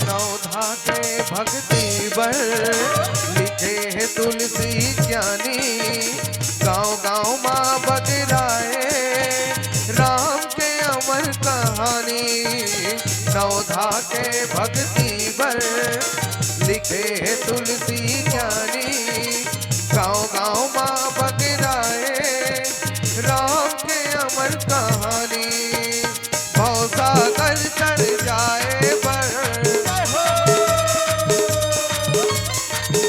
नवधा के भक्ति बर लिखे हे तुलसी ज्ञानी। गाँव गाँव मा बगराए राम के अमर कहानी। नवधा के भक्ति बर लिखे हे तुलसी ज्ञानी। गाँव गाँव मा बगराए राम के अमर कहानी। भवसागर तर जाए बर,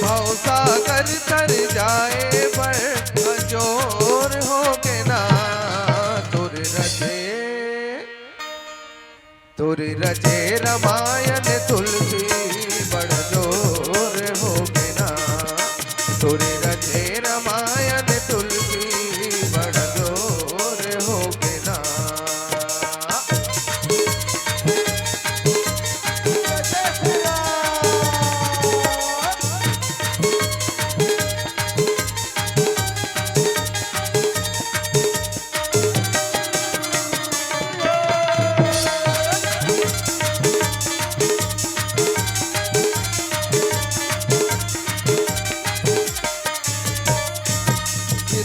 भवसागर तर जाए बर अजोर हो गे ना। तोर रचे, तोर रचे रामायण तुलसी बड़ जोर हो गे ना। तोर रचे रामायण तुलसी बड़ जोर हो गे ना।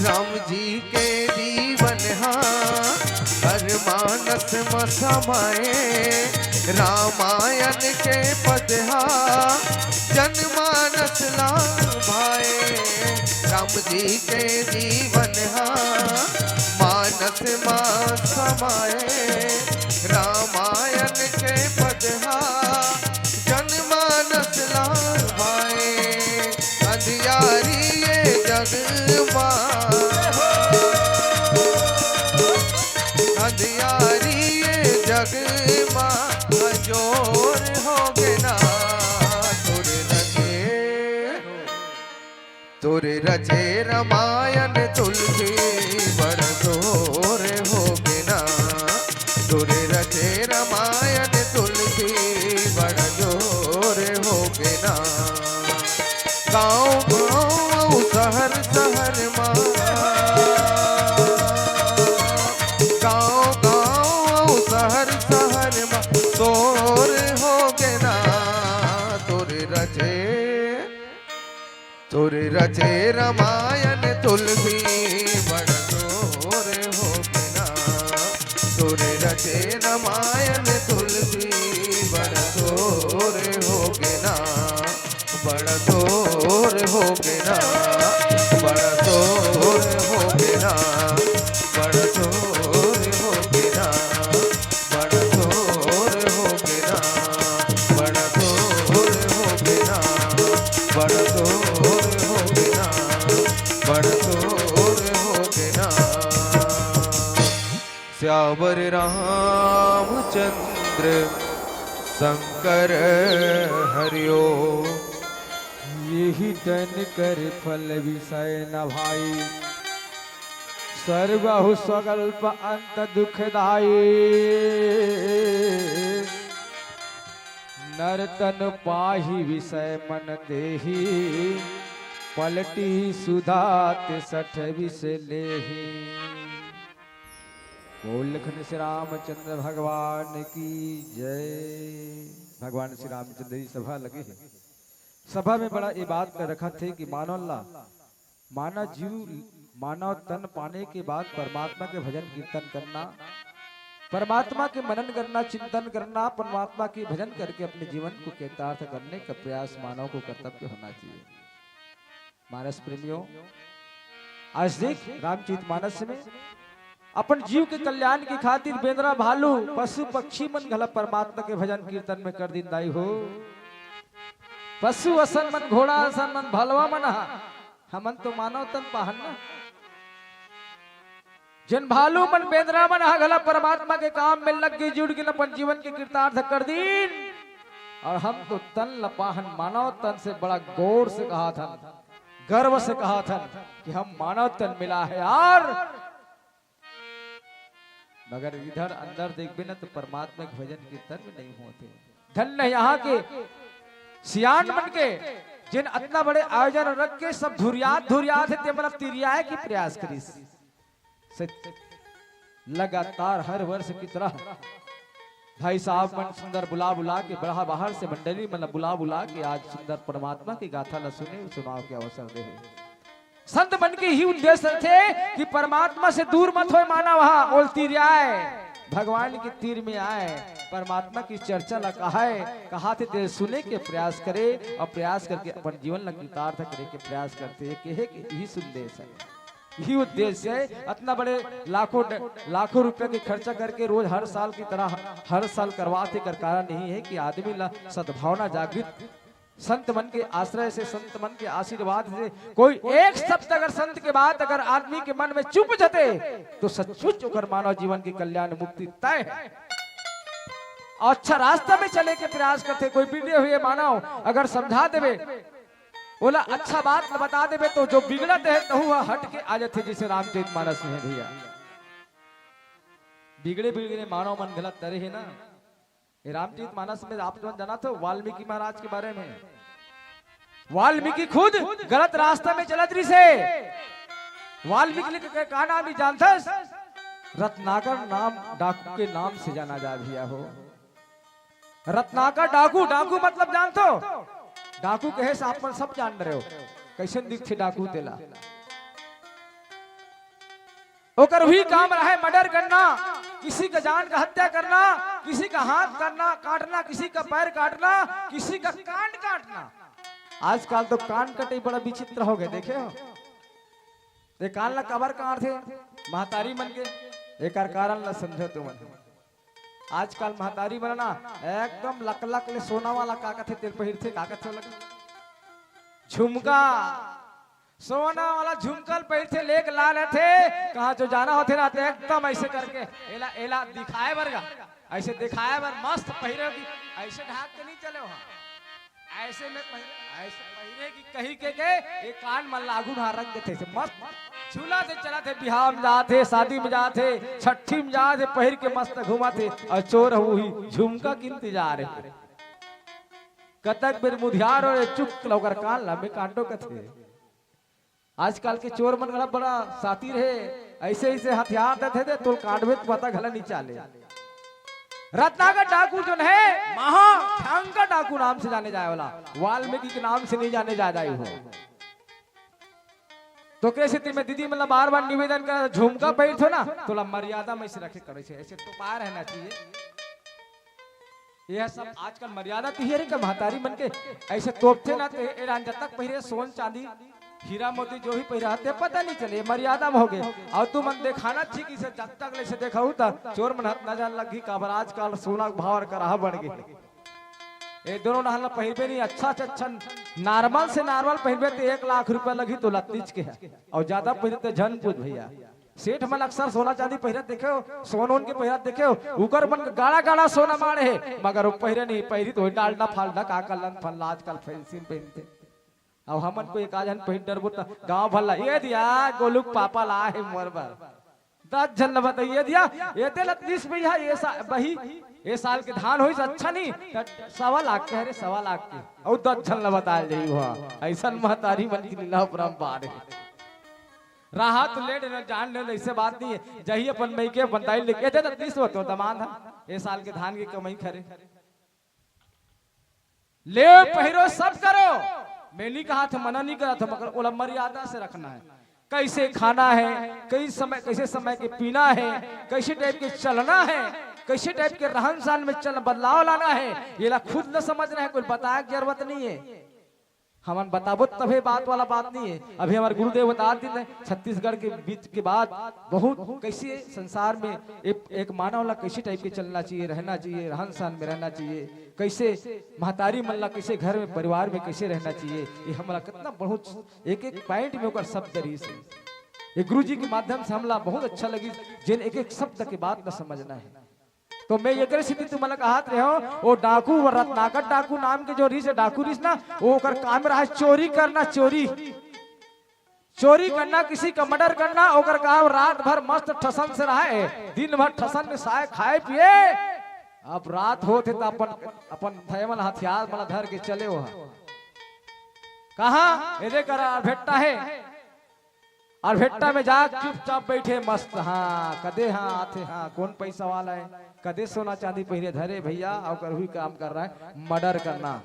राम जी के जीवन हा हर मानस म समाए, रामायण के पद हा जनमानस ला भाए। राम जी के जीवन हा मानस म समाए, रामायण के पद हा जनमानस ला भाए। अंधियारी ये जग मा, अंधियारी ये जग मा अजोर हो गे ना। तोर रचे, तोर रचे रामायण तुलसी बड़ जोर हो गे ना। तोर रचे रामायण तुलसी बड़ जोर हो गे ना। गाँव गाँव अउ शहर शहर मा, गाँव गाँव अउ शहर शहर मा शोर हो गे ना। तोर रचे, तोर रचे रामायण तुलसी बड़ जोर हो गे ना। तोर रचे रामायण तुलसी बड़ जोर हो गे ना। बड़ जोर हो गे ना, बड़ जोर हो गे ना, बड़ जोर हो गे ना, बड़ जोर हो गे ना, बड़ जोर हो गे ना, बड़ जोर हो गे ना, बड़ जोर हो गे ना। सियावर रामचंद्र शंकर हरिओ। यही तन कर फल विषय न भाई, सर्वहु स्वगल्प अंत दुखदाई। नर तन पाहि विषय मन देहि, पलटी सुधा तिसठ विष लेहि। बोल लखन श्री रामचंद्र भगवान की जय। भगवान श्री रामचंद्र जी सभा लगे हे। सभा में बड़ा ये बात कर रखा थे कि मानव ला, मानव जीव, मानव तन पाने के बाद परमात्मा के भजन कीर्तन करना, परमात्मा के मनन करना, चिंतन करना, परमात्मा के भजन करके अपने जीवन को कृतार्थ करने का प्रयास मानव को कर्तव्य होना चाहिए। मानस प्रेमियों, आज देख रामचरित मानस में अपन जीव के कल्याण के खातिर बेंदरा, भालू, पशु पक्षी मन घला परमात्मा के भजन कीर्तन में कर दिन दाई हो। पशु असन मन, घोड़ा असन मन, भलवा मन हा, हमन तो मानव तन पाहन ना। जेन भालू मन, बेंदरा मन हा घला परमात्मा के काम में लग के जुड़ के अपन जीवन के कृतार्थ कर दीन, और हम तो तन ल पाहन, मानव तन से बड़ा गौर से कहा थन, गर्व से कहा थन कि हम मानव तन मिला है यार। मगर इधर अंदर देखबे ना तो परमात्मा के भजन कीर्तन में नहीं होते। धन्य यहाँ के सियान मन के, जिन अतना बड़े आयोजन रख के सब धुरियात धुरियात हे, ते मन तिरियाए के प्रयास करिस। से लगातार हर वर्ष की तरह भाई साहब मन सुंदर बुला बुला के, बड़ा बाहर से मंडली मन बुला बुला के आज सुंदर परमात्मा की गाथा ला सुने, सुनाव के अवसर दे हे। संत मन के ही उद्देश्य थे कि परमात्मा से दूर मत होय मानव हा, ओल तीर आए, भगवान के तीर में आए, परमात्मा की चर्चा ला कहाए, कहा थे ते सुने के प्रयास करे और प्रयास करके अपन जीवन ला कृतार्थ करे के प्रयास करते हैं, कहे के यही संदेश है। यही उद्देश्य है। इतना बड़े लाखों ड-, लाखों रुपए के खर्चा करके रोज हर साल की तरह हर साल करवाते कर कारण यही है कि आदमी ला सद्भावना जागृत, संत मन के आश्रय से, संत मन के आशीर्वाद से कोई एक शब्द अगर संत के बात अगर आदमी के मन में चुप जते तो सचमुच ओकर मानव जीवन के कल्याण मुक्ति तय है। अच्छा रास्ता में चले के प्रयास करते, कोई बिगड़े हुए मानव अगर समझा देवे, ओला अच्छा बात बता देबे तो जो बिगड़त हे तहू ह हट के आ जाथे, जैसे रामचरित मानस में हे भैया। बिगड़े बिगड़े मानव मन घला तरे हे ना। ये रामचरित मानस में आप मन जानत हो वाल्मीकि महाराज के बारे में। वाल्मीकि खुद गलत रास्ता में चलत रहिसे। वाल्मीकि के का नाम ही जानथस? रत्नाकर नाम डाकू के नाम से जाना जा भैया हो। रत्नाकर डाकू, डाकू मतलब जानथो? डाकू कहे से आप मन सब जान रहे हो, कैसन दिखथे डाकू तेला। ओकर वही काम रहे मर्डर करना, किसी का जान का हत्या करना, किसी का हाथ करना, काटना, किसी का पैर काटना, किसी का कान काटना। आजकल तो कान कटे बड़ा विचित्र हो गए, देखे हो? ये कान ला काबर काटथे महतारी मन के, एकर कारण ला समझो तुमन। आजकल महतारी मन ना एकदम लक लक ले सोना वाला का कथे तेल पहिरथे, का कथे ओला? झुमका, सोना वाला झुमका ल पहिरथे, लेके लानथे, कहाँ जो जाना होथे ना तो एकदम ऐसे करके एला एला दिखाए बर गा, ऐसे दिखाए बर मस्त पहिरे की, ऐसे ढाक के नहीं चले वहाँ। ऐसे में पहिरे, ऐसे पहिरे की कही के के ये कान मन ला आगू ढार रख देथे, ऐसे मस्त झूला से चलथे, बिहाव में जाथे, शादी में जाथे, छट्ठी में जाथे, पहिर के मस्त घुमाथे। और चोर ह वही झुमका के इंतजार हे। कतक बेर मुधियार हो चुक लौकर कान ला में काटो कथे। आजकल के चोर मन घला बड़ा शातिर हे, ऐसे ऐसे हथियार देथे दे तोल काटबे त पता घला नहीं चाले। रत्नाकर डाकू जोन हे, महाभयंकर डाकू नाम से जाने जाए वाला, वाल्मीकि के नाम से नहीं जाने जाए जाए हो। तो ओकरे सेती मैं दीदी मन ला बार बार निवेदन कर, झुमका पहिरथो ना तोला मर्यादा में से रखे करे छे, ऐसे तो पाए रहना चाहिए। ये सब आजकल मर्यादा तो ये रे का महतारी मन के ऐसे तोपथे ना तो एरान जब तक पहिरे सोन चांदी हीरा मोती जो ही पहिरा ते पता नहीं चले, मर्यादा में हो गए। और तुमन देखाना ठीक इसे जब तक ले से देखाऊ त चोर मन हाथ ना जान लगी काबर आजकल सोना के भाव और कराहा बढ़ गए। ये दोनों नहल पहिरबे नहीं, अच्छा से अच्छा नॉर्मल से नॉर्मल पहिरबे तो एक लाख रुपया लगी तो लत्तीच के है, और ज्यादा पहिरे तो झन पूछ भैया। सेठ मन अक्सर सोना चांदी पहिरत देखे हो, सोन ओन के पहिरत देखे हो, उकर मन गाड़ा गाड़ा सोना माड़े हे, मगर वो पहिरे नहीं, पहिरी तो डालडा फालडा का कलन फल्ला आजकल फैंसी में पहिरथे। अब हमन को एक आजन पहिर डरबो त गांव भर ला, "ये दिया गोलू के पापा ला हे मोर बर।" दस झन ला बताइए दिया, "ये ते लतीश भैया, ये सा-, बही, ये साल के धान होइस अच्छा नहीं, त सवा लाख के, अरे सवा लाख के।" और दस झन ला बताए जाई हुआ, ऐसन महतारी मन की लीला अपरंपार हे। राहत ले न जान ले, ऐसे बात नहीं है। जही अपन मई के अपन दाई लेके, "ए, दे दे, तीस वो तो दमांद है, ए साल के धान के कमाई करे।" ले पहिरो सब करो, मैं नहीं कहा था, मना नहीं करा था, मगर ओला मर्यादा से रखना है। कैसे खाना है, कई समय, कैसे समय के पीना है, कैसे टाइप के चलना है, कैसे टाइप के रहन सहन में चल, बदलाव लाना है, ये ला खुद न समझना है, कोई बताए के जरूरत नहीं है। हमन बताबो तभे बात वाला बात नहीं है। अभी हमारे गुरुदेव बता दिन है, छत्तीसगढ़ के बीच के बात बहुत कैसे संसार में एक, एक मानव ला कैसे टाइप के चलना चाहिए, रहना चाहिए, रहन सहन में रहना चाहिए, कैसे महतारी मन ला कैसे घर में परिवार में कैसे रहना चाहिए, ये हमला कितना बहुत एक एक पॉइंट में ओकर शब्द रही से। ये गुरु जी के माध्यम से हमला बहुत अच्छा लगी, जिन एक एक शब्द के बात ला समझना है। तो मैं एकरे सेती तुमन ला कहत रहे हो, वो डाकू, वो रत्नाकर डाकू नाम के जो रिस, डाकू रिस ना, वो ओकर काम रहा चोरी करना, चोरी। चोरी करना, किसी का मर्डर करना, ओकर काम रात भर मस्त ठसन से रहे, दिन भर ठसन में साय खाए पिए। अब रात होत हे त अपन, अपन थैमन हथियार मन ला धर के चले हो। कहाँ? एदे करा भेट्टा है। अउ भेट्टा में जा चुपचाप बैठे मस्त, हाँ, कदे हाँ आथे, हाँ, कौन पैसा वाला है, कदे सोना चांदी पहिरे धरे भैया, अउ कर हुई काम कर रहा है, मर्डर करना,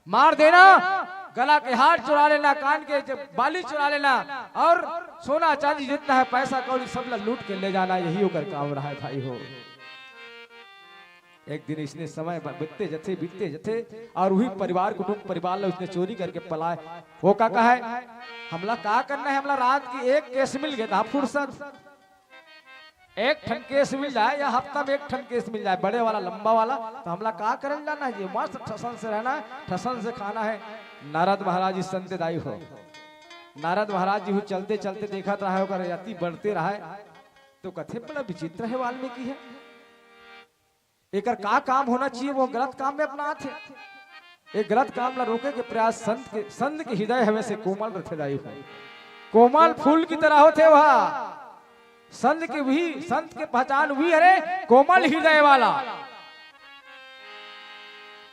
मार देना, गला के हार चुरा लेना, कान के जब बाली चुरा लेना, और सोना चांदी जितना है, पैसा कौड़ी सब ला लूट के ले जाना, यही ओकर काम रहा है भाई हो। एक दिन इसने समय ब-, बीतते जथे, बीतते जथे, और वही परिवार, कुटुंब, परिवार ला उसने चोरी करके पलाए। वो का कहा है, "हमला का करना है, हमला रात की एक केस मिल गया था, फुर्सत, एक ठन केस मिल जाए या हफ्ता में एक ठन केस मिल जाए, बड़े वाला, लंबा वाला, तो हमला का करन जाना है जी, मस्त ठसन से रहना है, ठसन से खाना है।" नारद महाराज जी संत दाई हो, नारद महाराज जी हु चलते चलते देखत रहा है, ओकर अति बढ़ते रहा है, तो कथे, "बड़ा विचित्र है वाल्मीकि है।" एकर का काम होना चाहिए, वो गलत काम में अपनात हे। एक गलत काम ला रोके के प्रयास संत के, संत के हृदय हमेशा कोमल रथे दाई हो। कोमल फूल की तरह होथे वह। संत के भी, संत के पहचान भी हरे कोमल हृदय वाला।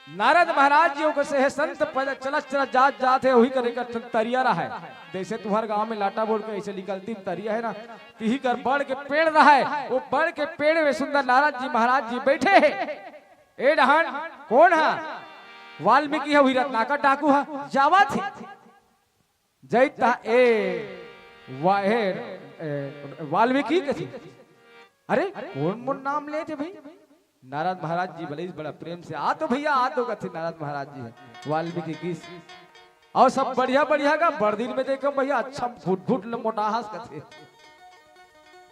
नारद महाराज जी ओकर से हे संत पैदल चलत चलत जात जात हे, वही करे का तरिया रहा है। जैसे तुम्हारे गांव में लाटा बोल के ऐसे निकलती तरिया है ना, तिही कर बड़ के पेड़ रहा है, वो बड़ के पेड़ में सुंदर नारद जी महाराज जी बैठे हैं। ए डहन कौन है? वाल्मीकि है, वही रत्नाकर डाकू है, जावत हे। जैता ए, वा-, ए, ए, वाल्मीकि कथे, "अरे, कौन मोर नाम लेथे भाई?" नारद महाराज जी भले ही बड़ा प्रेम से, "आ तो भैया, आ तो," कथे नारद महाराज जी है, वाल्मीकि किस। और सब बढ़िया, बढ़िया का बड़ दिन में देखो भैया, अच्छा घुट घुट ल-, मोटा हंस कथे।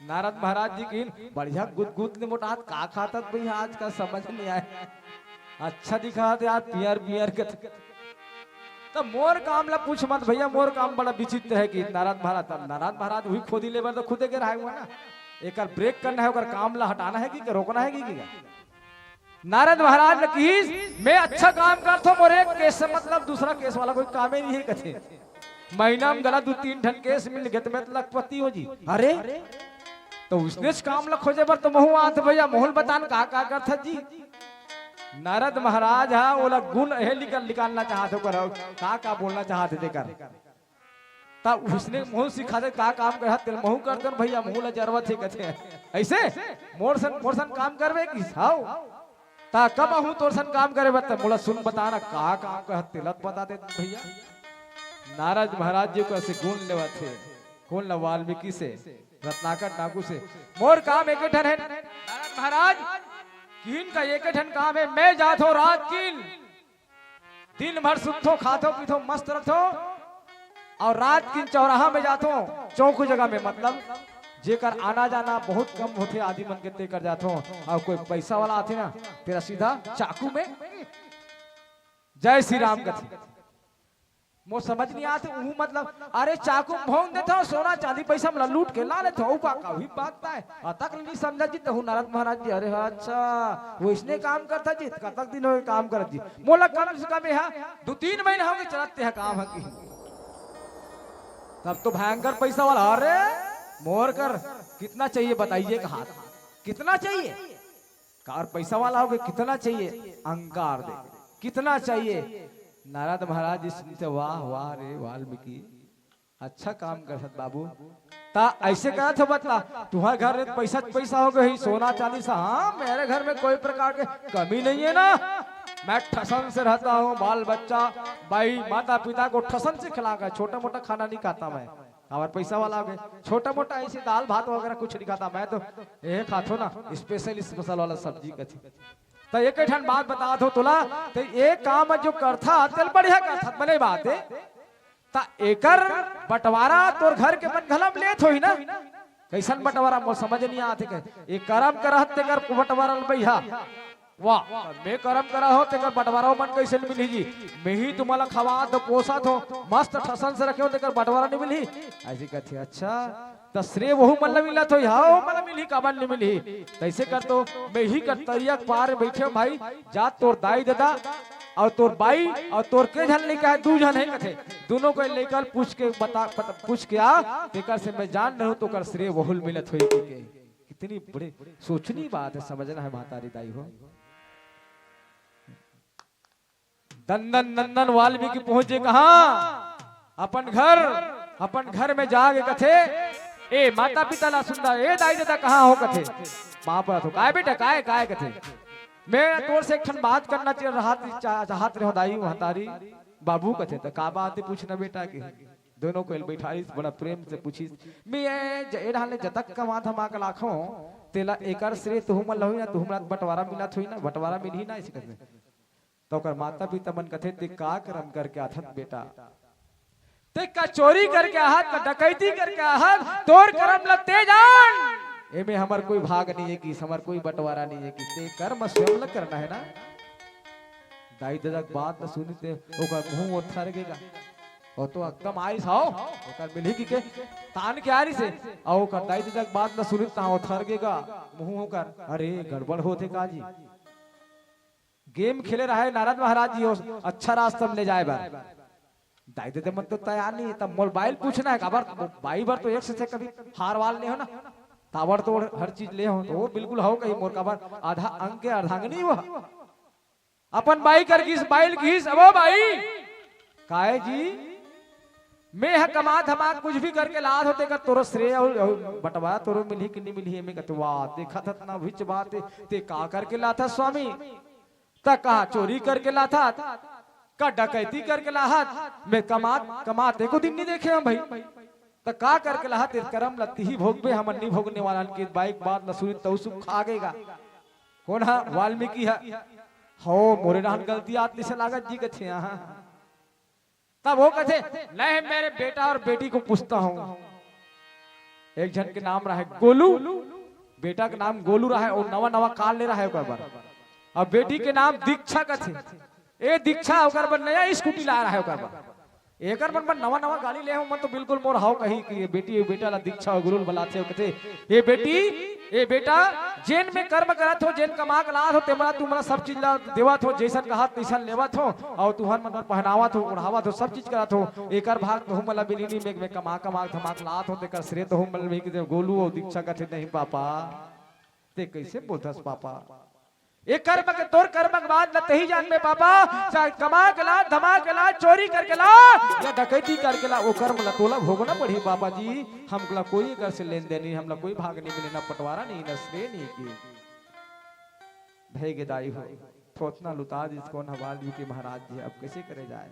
नारद महाराज जी की बढ़िया गुदगुद ले मोटात का खातत भैया, आज का समझ नहीं आए। अच्छा दिखात यार, पियर पियर के। तो मोर काम ला पूछ मत भैया, मोर काम बड़ा विचित्र है कि नारद महाराज, नारद महाराज वही खोदी लेबर तो खुदे के रहा हुआ ना। एकर ब्रेक करना है, ओकर काम ला हटाना है कि, कि रोकना है कि, कि? नारद महाराज ने कहिस, "मैं अच्छा काम करथो, मोर एक केस से मतलब, दूसरा केस वाला कोई कामे नहीं है," कथे। महीना में गला दू तीन ठन केस मिल गए तो मैं तो लखपति हो जी। अरे, तो उसने काम ला खोजे बर तो महू आत भैया, महू ल बतान का का करथस जी। नारद महाराज हा ओला गुण हे निकल, निकालना चाहत हे ओकर, का का बोलना चाहत हे तेकर। त उसने महू सिखा दे का काम करत, तेल महू करतन भैया, महू ला जरूरत हे कथे। ऐसे मोर सन, मोर सन काम करबे कि हाव। त कब आहूं तोर सन काम करे बर, त मोला सुन बताना का काम करत, तेला त बता दे भैया। नारद महाराज जी ओकर से गुण लेवत हे, कौन ला? वाल्मीकि से, रत्नाकर डाकू से। मोर काम एके ठन हे नारद महाराज, किन का एके ठन काम हे, मैं जाथो रात किन, दिन भर सुतथो, खाथो, पीथो, मस्त रथो, और रात किन चौराहा में जाथो, चौक जगह में, मतलब जेकर आना जाना बहुत कम होथे आदि मन के, तेकर जाथो, और कोई पैसा वाला आथे ना, तेला सीधा चाकू में जय श्री राम कथे। मोर समझ नहीं आते, उहू मतलब, अरे चाकू भोंग देथो, सोना चांदी पैसा मला लूट के ला लेथो, ऊ बात का वही बात है। अतक नहीं समझा जी, तहू नारद महाराज जी, अरे अच्छा, वो इसने काम करता जी, कतक दिन हो काम करत जी, मोला कम से कम यहाँ दो तीन महीना हो गए चलते हैं काम है कि। तब तो भयंकर पैसा वाला, अरे मोर कर कितना चाहिए बताइए, कहा कितना चाहिए, का और पैसा वाला हो गए, कितना चाहिए, अंकार दे, कितना चाहिए। नारद महाराज जी सुनते, वाह वाह रे वाल्मीकि, अच्छा काम करत बाबू। ता ऐसे करत हो बतला, तुम्हारे घर में पैसा पैसा हो गई, सोना चांदी सा। हाँ, मेरे घर में कोई प्रकार के कमी नहीं है ना। मैं ठसन से रहता हूँ, बाल बच्चा, भाई, माता पिता को ठसन से खिला के, छोटा मोटा खाना नहीं खाता मैं। और पैसा वाला हो गए, छोटा मोटा ऐसे दाल भात वगैरह कुछ नहीं खाता मैं तो। ये खाथो ना, स्पेशल स्पेशल वाला सब्जी कथी। तो एक ठन बात बता दो तोला, तो ये काम जो करथा, तेल बढ़िया करथा, बने बात है। ता एकर बंटवारा तोर घर के मन घलम लेत होही ना। कैसन बंटवारा, मोर समझ नहीं आते के। ये करम करहत तेकर बंटवारा ल भैया। वाह, मैं करम करा हो तेकर बंटवारा मन कैसे मिलही जी? मैं ही तुम्हाला खवात हो, पोसत हो, मस्त ठसन से रखे हो, तेकर बंटवारा नहीं मिलही? ऐसी कथे, अच्छा, त श्रेय वहू मन ल मिलत होही, हाँ, वहू मन ल मिलही, काबर नहीं मिलही? तैसे कर तो मैं ही कर तरिया के पार बैठे हूँ भाई, जा तोर दाई ददा और तोर बाई और तोर के झन लइका है, दू झन है कथे, दोनों को लेकर पूछ के बता, पता, पूछ के आ, तेकर से मैं जान रहूं तो कर श्रेय वहू ल मिलत होही के। कितनी बड़ी सोचनी बात है, समझना है महतारी दाई हो। दंदन नंदन वाल्मीकि पहुंचे कहाँ? अपन घर, अपन घर में जाके कथे, ए माता पिता ला सुंदर, ए दाई ददा कहाँ हो कथे? बाप ला तो, काय बेटा, काय, काय कथे? मैं तोर से एक ठन बात करना चाह, रहा, चाह, चाहत रहो दाई महतारी, बाबू कथे, तो का बात है पूछना बेटा के? दोनों को बैठारिस, बड़ा प्रेम से पूछिस, मैं ये ज-, ए डाले जतक कमा धमा के लाखों, तेला एकर श्रेय तुहू मन लहोई ना, तुहू मन बंटवारा मिलत होई ना, बंटवारा मिलही ना, ऐसे कथे। तो ओकर माता पिता मन कथे, "ते का करम करके आथत बेटा? ते का चोरी करके आहत, का डकैती करके आहत, तोर करम ल ते जान। एमे हमर कोई भाग नहीं है कि, हमर कोई बंटवारा नहीं है कि, ते कर्म स्वयं ल करना है ना।" दाई ददा के बात ल सुनिस ते ओकर मुंह ओथर गे गा। ओ तो एकदम आइस हो, ओकर मिलही कि के तान के आ रहिस हे। अउ ओकर दाई ददा के बात ल सुनिस तहाँ ओथर गे गा, मुंह ओकर, अरे गड़बड़ होथे का जी। गेम खेले रहे नारद महाराज जी, ओ अच्छा रास्ता में ले जाए बर। दाई ददा मन तो तैयार नहीं, तब मोर बाई ल पूछना है, काबर बाई बर तो एक से, से कभी हार वाल नहीं हो ना, ताबड़ तोड़ हर चीज ले हो, तो वो बिल्कुल हो कही मोर काबर आधा अंग के अर्धांगिनी हो। अपन बाई कर गिस, बाई ल गिस, "अबो बाई, काय जी, मैं ह कमा धमा कुछ भी करके लात हो, तेकर तोरो श्रेय अउ, अउ बंटवारा तोरो मिलही कि नहीं मिलही?" एमे कथे, "वाह, देखत हत ना, उहीच बात हे, ते का करके लात हस स्वामी? त का चोरी करके लात हस, का डकैती करके लात हस? मैं कमात, कमात एको दिन नहीं देखे हंव भाई।" त का करके लात हस, तेर करम ल तिही भोगबे, हमन नी भोगने वाला हन। के बाई के बात ल सुनिस त ओ सुख खा गे गा। कोन हा? वाल्मीकि हा। हो, मोरे डहन गलती आत तइसे लागत जी कथे, हाँ। तब वो कथे, "नहीं, मेरे बेटा और बेटी को पूछता हूँ।" एक झन के नाम रहे गोलू, बेटा के नाम गोलू रहे, अउ नवा नवा कार ले रहे ओकर बर। अब बेटी के नाम दीक्षा कथे। ए दीक्षा ओकर बर नया स्कूटी लाय रहे ओकर बर। एकर मन बर नवा नवा गाड़ी ले हंव, मन तो बिल्कुल मोर हव कही कि ये बेटी, ये बेटा ला दीक्षा अउ गुरु ल बलाथे, कथे, "ए बेटी, ए बेटा, जेन मैं कर्म करत हों, जेन कमा के लात हों, तेमन ला तुमन ला सब चीज ला देवत हों, जइसन कहत तइसन लेवत हों, अउ तुहर मन बर पहनावत हों, ओढ़ावत हों, सब चीज करत हों। एकर भाग तुहू मन ला मिलही नहीं, मैं, मैं कमा, कमा के धमा के लात हों, तेकर श्रेय तुहू मन ला मिलही।" गोलू अउ दीक्षा कथे, "नहीं पापा, ते कइसे बोलथस पापा?" ए कर्म के, तोर कर्म के बात ल तही जानबे पापा, चाहे कमा के ला, धमा के ला, चोरी करके ला, या डकैती करके ला, ओ कर्म ल तोला भोगना पड़ही पापा जी। हमला कोई एकर से लेन देन नहीं, हमला कोई भाग नहीं मिले, ना पटवारा नहीं, ना श्रेय नहीं के। भय गे दाई हो, थोथना ल उतार दिस कोन ह? वाल्मीकि महाराज जी। अब कइसे करे जाए?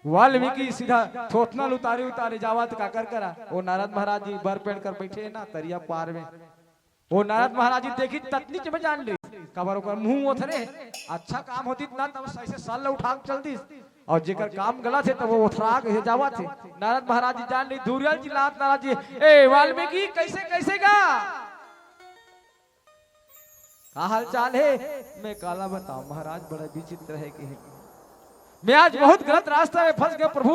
वाल्मीकि सीधा थोथना ल उतारे उतारे जावत काकर करा, ओ नारद महाराज जी बर पेड़ कर बइठे हे ना तरिया पार में। ओ नारद महाराज जी देखिस ततनी के में जान लिस, काबर ओकर मुंह ओथरे। अच्छा काम होतिस ना तब सही से सर ल उठा के चल दिस, अउ जेकर काम गलत हे तब वो ओथरा के जावत हे। नारद महाराज जी जान लिस, दूरिहा ले चिल्लात नारद जी, "ए वाल्मीकि, कइसे, कइसे गा? का हाल चाल हे?" मैं काला बतावं महाराज, बड़ा विचित्र हे कि हे। मैं आज बहुत गलत रास्ता में फंस गेंव प्रभु।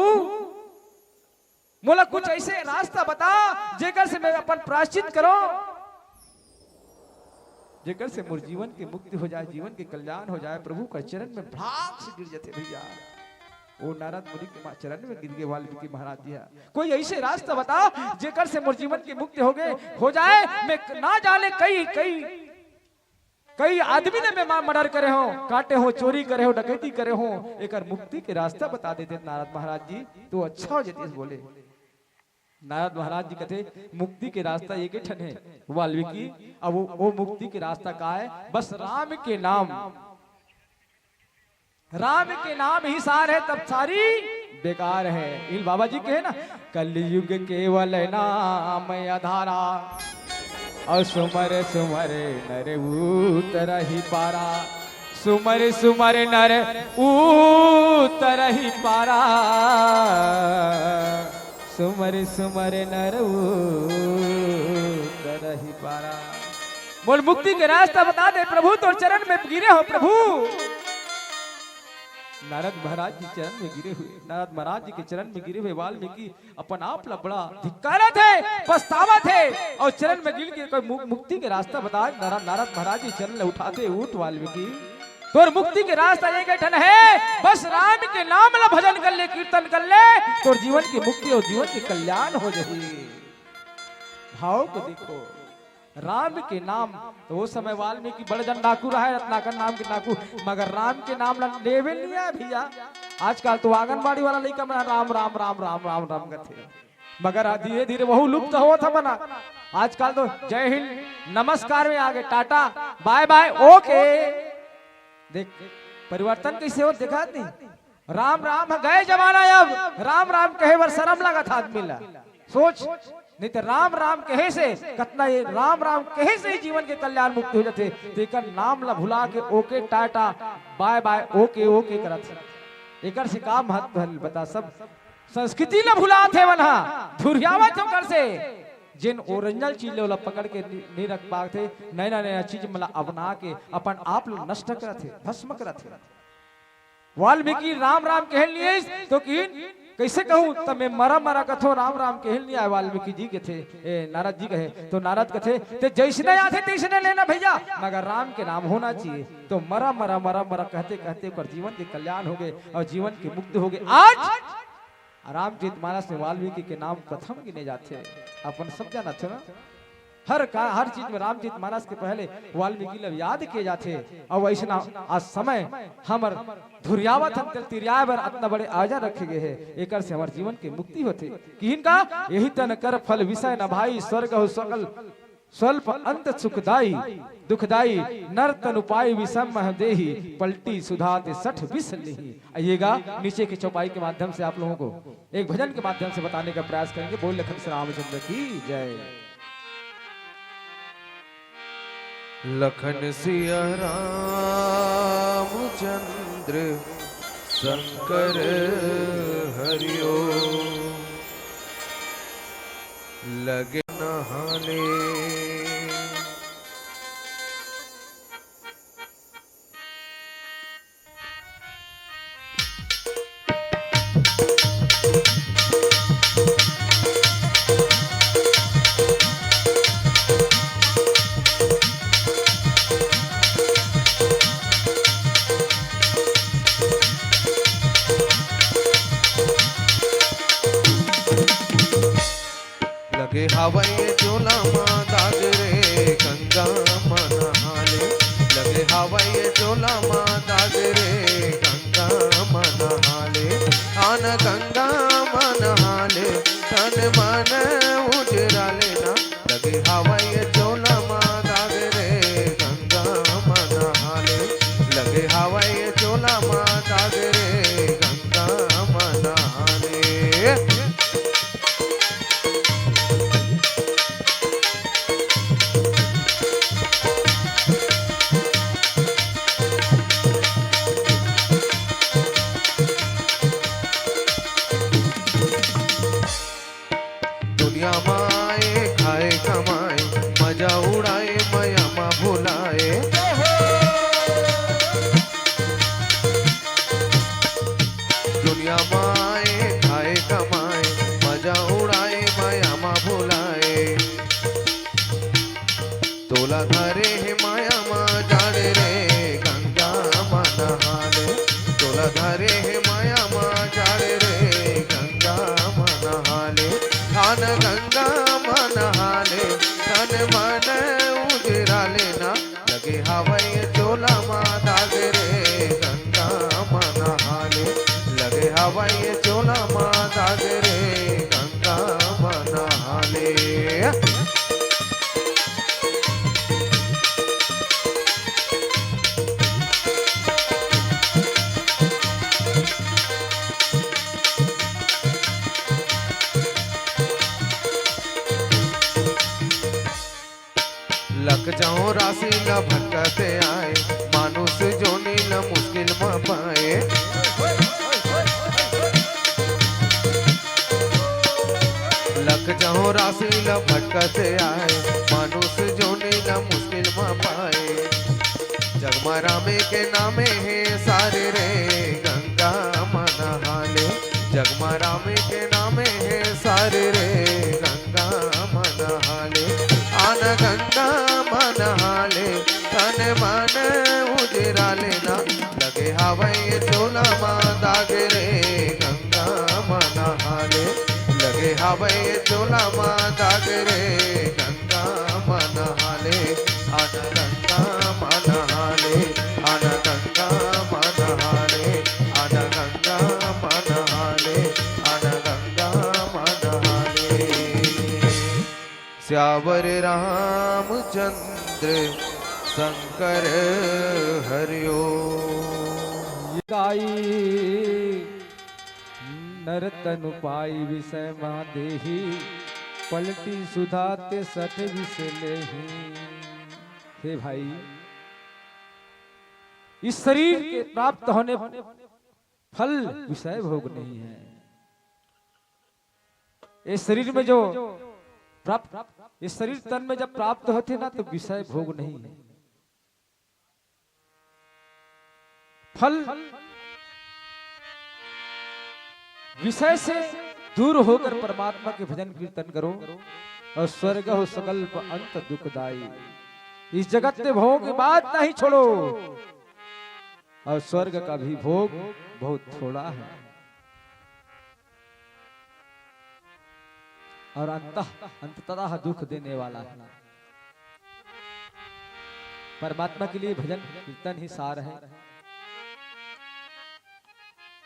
मोला कुछ अइसे रास्ता बता, जेकर से मैं अपन प्रायश्चित करंव, जेकर से मोर जीवन के मुक्ति हो जाए, जीवन के कल्याण हो जाए। प्रभु का चरण में भड़ाक से गिर जाथे भइया। ओ नारद मुनि के मा-, चरण में गिर गे वाल्मीकि महाराज जी हा। कोई अइसे रास्ता बता, जेकर से मोर जीवन के मुक्ति हो गे, हो जाए। मैं क-, ना जाने कई, कई कई आदमी ल मैं मार मर्डर करे हों, काटे हों, चोरी करे हों, डकैती करे हों, एकर मुक्ति के रास्ता बता देते नारद महाराज जी, तो अच्छा हो जातिस बोले। नारद महाराज जी कथे, मुक्ति के रास्ता एक ठन हे वाल्मीकि। अब वो, वो मुक्ति के रास्ता का हे? बस राम के नाम, राम के नाम ही सार हे, तब सारी बेकार हे। इल बाबा जी कहे ना, कलयुग केवल नाम आधारा, अउ सुमर सुमर नर उतरहि पारा, सुमर सुमर नर उतरहि पारा, सुमर सुमर नर उतरहि पारा। मोर मुक्ति के रास्ता बता दे प्रभु, तोर चरण में गिरे हों प्रभु। नारद महाराज जी चरण में गिरे हुए, नारद महाराज जी के चरण में गिरे हुए वाल्मीकि अपन आप ला बड़ा धिक्कारत हे, पछतावत हे, अउ चरण में गिर के कोई मु-, मुक्ति के रास्ता बता। नारद, नारद महाराज जी चरण ला उठाथे, उठ वाल्मीकि, तोर मुक्ति के रास्ता एक ठन हे, बस राम के नाम ला भजन कर ले, कीर्तन कर ले, तोर जीवन की मुक्ति अउ जीवन के कल्याण हो जाही। भाव को देखो, राम के नाम, तो वो समय वाल्मीकि बड़ जन डाकू रहा हे, रत्नाकर नाम के डाकू, मगर राम के नाम ला लेवे नइ आय भैया। आजकल तो आंगनबाड़ी वाला लइका मन राम, राम, राम, राम, राम, राम कथे, मगर धीरे-धीरे वहू लुप्त होवत हे बना। आजकल तो जय हिंद, नमस्कार में आगे, टाटा, बाय बाय, ओके। देख, परिवर्तन कइसे होत, देखा नहीं? राम राम ह गए जमाना, अब राम राम कहे बर शरम लगत आदमी ला। सोच, नहीं तो राम राम कहे से कतना, ये राम राम कहे से ही जीवन के कल्याण मुक्ति हो जाथे। तेकर नाम ला भुला के ओके टाटा बाय बाय, ओके ओके करत हे। एकर से का महत्व हे बता? सब संस्कृति ला भुलात हे मन हा, धुरियावत हे ओकर से। जेन ओरिजिनल चीज ले ओला पकड़ के नी, नी रख पाथे, नया नया चीज मन ला अपना के अपन आप ला नष्ट करत हे, भस्म करत हे। वाल्मीकि राम राम कहे ल नइ आइस, तो किहिन, कइसे कहूं, त मैं मरा मरा कथों, राम राम कहे ल नइ आय। वाल्मीकि जी कथे, ए, नारद जी कहे, तो नारद कथे, ते जइसने आथे तइसने लेना भैया, मगर राम के नाम होना चाहिए। तो मरा मरा, मरा मरा कहते कहते ओकर जीवन के कल्याण होगे अउ जीवन के मुक्ति होगे। आज रामचरित मानस में वाल्मीकि के नाम प्रथम गिने जाथे। अपन सब जानत हो ना, हर का, हर चीज में रामचरित मानस के पहले वाल्मीकि ल याद किए जाथे। अउ अइसना आज समय हमर धुरियावत हन, तेल तिरियाए बर अतना बड़े आयोजन रखे गए हे, एकर से हमर जीवन के मुक्ति होथे। किहिन का, यही तन कर फल विषय न भाई, स्वर्ग हो सकल स्वल्प अंत सुखदाई, दुखदाई नर तनु पाई, विषम मह देही, पलटी सुधाते सठ विष लिही। आइएगा, नीचे की चौपाई के माध्यम से आप लोगों को एक भजन के माध्यम से बताने का प्रयास करेंगे। बोल लखन श्री रामचंद्र की जय। लखन सिया रामचंद्र शंकर हरिओ। लगे नहाले। लगे हवय चोला मा दाग रे, गंगा मा नहाले। लगे हवय चोला मा दाग रे, गंगा मा नहाले। आन गंगा मा नहाले, तन मन उजराले ना। लगे हवय चोला मा दाग रे, गंगा मा नहाले। लगे हवय चोला मा दाग रे, गंगा मा नहाले। दुनिया मा आए, खाए, कमाए, मजा उड़ाए, मया मा भुलाए। दुनिया मा आए, खाए, कमाए, मजा उड़ाए, मया मा भुलाए। तोला धरे हे मया मा जाड़ रे, गंगा मा नहाले। तोला धरे हे मया मा जाड़ रे, गंगा मा नहाले। आन गंगा मा नहाले, तन मन उजराले ना। लगे हवय चोला मा दाग रे, गंगा मा नहाले। लगे हवय चोला मा दाग रे, गंगा मा तहूँ राशि ल भटकत आए, मानुष जोनी ल मुश्किल म पाए। लख जहूँ राशि ल भटकत आए, मानुष जोनी ल मुश्किल म पाए। जग म रामे के नामे हे सारे रे, गंगा म नहाले। जग म रामे के नामे हे सारे रे, गंगा म नहाले। आन गंगा म नहाले, तन मन उजरा लेना। लगे हवय चोला म दाग रे, गंगा म नहाले। लगे हवय चोला म दाग रे, गंगा म नहाले। आन गंगा म नहाले, आन गंगा म नहाले, आन गंगा म नहाले, आन गंगा म नहाले। सियावर रामचंद्र शंकर हरिओ। गाई नर तनु पाई विषय मा देही, पलटी सुधा ते सठ विष लेही। हे भाई, इस शरीर के प्राप्त होने फल विषय भोग नहीं है। इस शरीर में जो प्राप्त, इस शरीर तन में जब प्राप्त होते ना, तो विषय भोग नहीं है। फल विषय से दूर होकर परमात्मा के भजन कीर्तन करो। और स्वर्ग हो सकल्प अंत दुखदाई, इस जगत के भोगों की बात नहीं छोड़ो। और स्वर्ग का भी भोग बहुत थोड़ा है। और अंत, अंततः दुख देने वाला है। परमात्मा के लिए भजन कीर्तन ही सार है।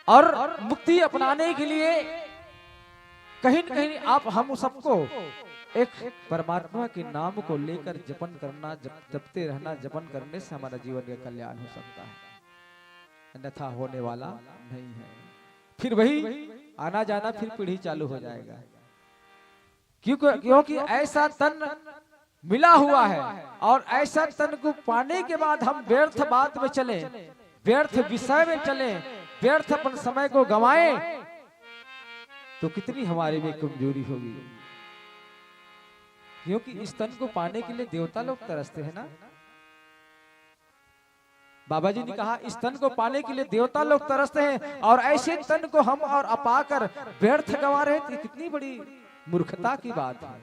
और मुक्ति अपनाने के लिए कहीं न कहीं आप हम सबको एक परमात्मा के नाम को लेकर जपन करना, जप, जपते रहना। जपन करने से हमारा जीवन का कल्याण हो सकता है, अन्यथा होने वाला नहीं है। फिर वही आना जाना, फिर पीढ़ी चालू हो जाएगा। क्योंकि, क्योंकि ऐसा तन मिला हुआ है और ऐसा तन को पाने के बाद हम व्यर्थ बात में चले, व्यर्थ विषय में चले, व्यर्थ अपन समय को गंवाएं, तो कितनी हमारे में कमजोरी होगी। क्योंकि इस तन को पाने के लिए देवता लोग तरसते हैं ना। बाबा जी ने कहा, इस तन को पाने के लिए देवता लोग तरसते हैं और ऐसे तन को हम और अपाकर व्यर्थ गंवा रहे, तो ये कितनी बड़ी मूर्खता की बात है।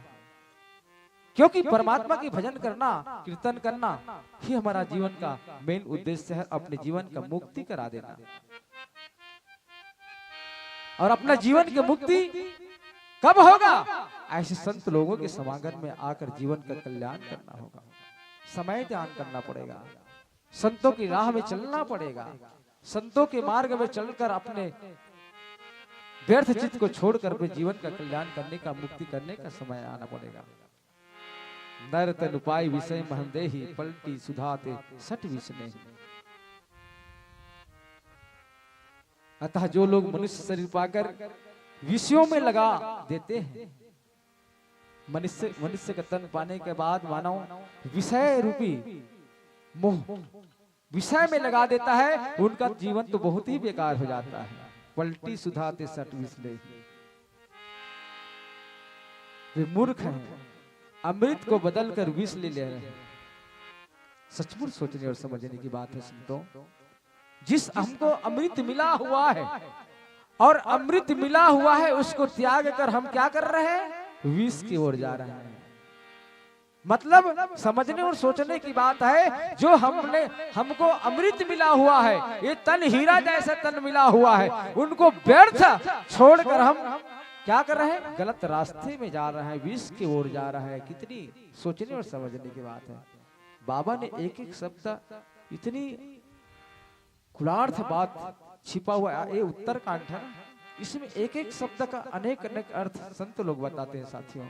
क्योंकि परमात्मा की भजन करना, कीर्तन करना ही हमारा जीवन का मेन उद्देश्य है, अपने जीवन का मुक्ति करा देना। और अपना जीवन की मुक्ति कब होगा? ऐसे संत लोगों के समागम में आकर जीवन का कल्याण करना होगा, समय दान करना पड़ेगा, संतों की राह में चलना पड़ेगा, संतों के मार्ग में चलकर अपने व्यर्थ चित्त को छोड़कर अपने जीवन का कल्याण करने का, मुक्ति करने का समय आना पड़ेगा। नर तनु पाई विषय महन देही, पलटी सुधा ते सठ विष नेही। अतः जो लोग मनुष्य शरीर पाकर विषयों में लगा देते हैं, मनुष्य, मनुष्य का तन पाने के बाद मानव विषय रूपी मोह, विषय में लगा देता है, उनका जीवन तो बहुत ही बेकार हो जाता है। पलटी सुधा ते सठ विष लेही। वे मूर्ख हैं, अमृत को बदलकर विष ले ले रहे हैं। सचमुच सोचने और समझने की बात है संतों। जिस हमको अमृत मिला हुआ है और अमृत मिला हुआ है, उसको त्याग कर हम क्या कर रहे हैं? विष की ओर जा रहे हैं। मतलब समझने और सोचने की बात है। जो हमने, हमको अमृत मिला हुआ है, ये तन हीरा जैसा तन मिला हुआ है, उनको व्यर्थ छोड़कर हम क्या कर रहे हैं? गलत रास्ते में जा रहे हैं, विष की ओर जा रहे हैं। कितनी सोचने और समझने की बात है। बाबा ने एक एक शब्द, इतनी कुलार्थ बात छिपा हुआ है। ये उत्तरकांड है ना, इसमें एक एक शब्द का अनेक अनेक अर्थ संत लोग बताते हैं साथियों।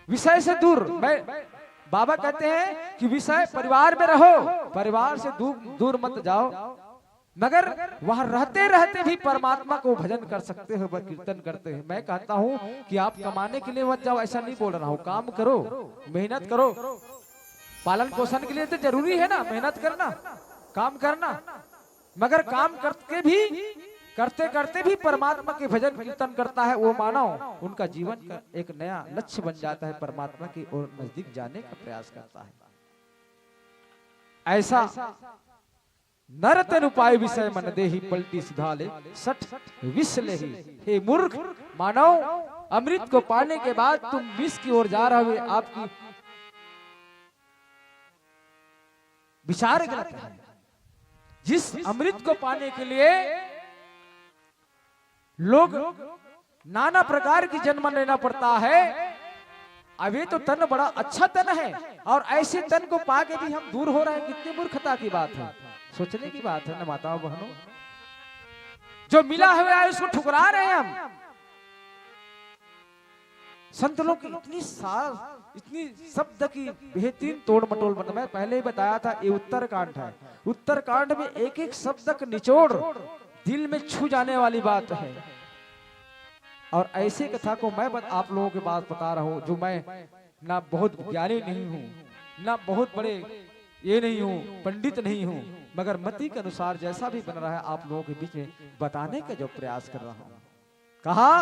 विषय से दूर, मैं, बाबा कहते हैं कि विषय, परिवार में रहो, परिवार से दूर, दूर मत जाओ। मगर वहां रहते रहते भी परमात्मा को भजन कर सकते हो, वह कीर्तन करते हैं। मैं कहता हूं कि आप कमाने के लिए मत जाओ, ऐसा नहीं बोल रहा हूं। काम करो, मेहनत करो, पालन पोषण के लिए तो जरूरी है ना, मेहनत करना, काम करना, मगर काम करके भी, करते करते भी परमात्मा के भजन कीर्तन करता है वो मानव, उनका जीवन का एक नया लक्ष्य बन जाता है, परमात्मा की ओर नजदीक जाने का प्रयास करता है। ऐसा नर तन उपाय विषय मन देहि पलटी सुधा ले, सठ विष लेहि। हे मूर्ख मानव, अमृत को पाने के बाद तुम विष की ओर जा रहे हो, आपकी विचार गलत है। जिस अमृत को पाने के लिए लोग नाना प्रकार की जन्म लेना पड़ता है, अब ये तो तन बड़ा अच्छा तन है और ऐसे तन को पाके भी हम दूर हो रहे हैं। कितनी मूर्खता की बात है, सोचने की बात है ना माताओं बहनों। जो मिला हुआ है उसको ठुकरा रहे हैं हम। संत लोग की इतनी सार, इतनी शब्द की बेहतरीन तोड़ मटोल बन, मैं पहले ही बताया था, ये उत्तरकांड है। उत्तरकांड में एक एक शब्द का निचोड़ दिल में छू जाने वाली बात है। और ऐसे कथा को मैं बत, आप लोगों के पास बता रहा हूँ, जो मैं ना बहुत ज्ञानी नहीं हूँ, ना बहुत बड़े ये नहीं हूँ, पंडित नहीं हूँ, मगर मति के अनुसार जैसा भी बन रहा है आप लोगों के बीच में बताने का जो प्रयास कर रहा हूँ। कहा,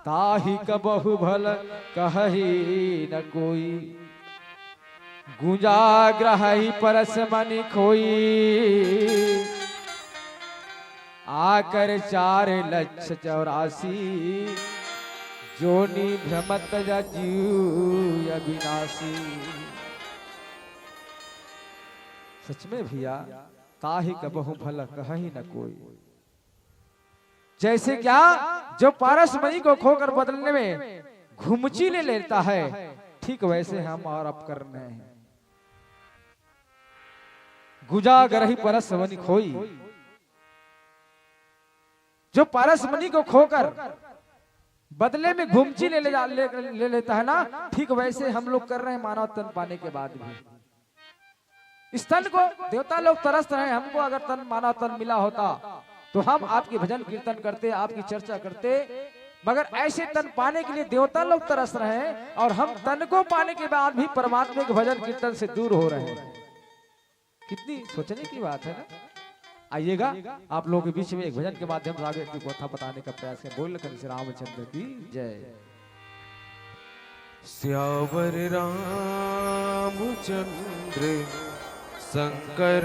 ताहि कबहु भल कहहि न कोई, गुंजा ग्रहहि परस मनि खोई। आकर चार लक्ष चौरासी, जोनि भ्रमत जा जीव अविनाशी। सच में भैया, ताहि कबहु भल कहहि न कोई। जैसे क्या, जो पारस मणि को खोकर बदले में घुमची ले लेता है, ठीक वैसे हम और आप कर रहे हैं। गुंजा ग्रहहि परस मनि खोई, जो पारस मणि को खोकर बदले में घुमची ले, ले, जा- ले, ले लेता है ना, ठीक वैसे हम लोग कर रहे हैं मानव तन पाने के बाद भी। इस तन को देवता लोग तरस रहे हैं, हमको अगर तन मानव तन मिला होता तो हम आपके भजन कीर्तन करते, आपकी चर्चा करते, मगर ऐसे तन पाने के लिए देवता लोग तरस रहे हैं और हम तन को पाने के बाद भी परमात्मा के भजन कीर्तन से दूर हो रहे हैं। कितनी सोचने की बात है ना। आइएगा, आप लोगों के बीच में एक भजन के माध्यम से आगे की कथा बताने का प्रयास करें। बोल करें श्री रामचंद्र की जय। सियावर रामचंद्र शंकर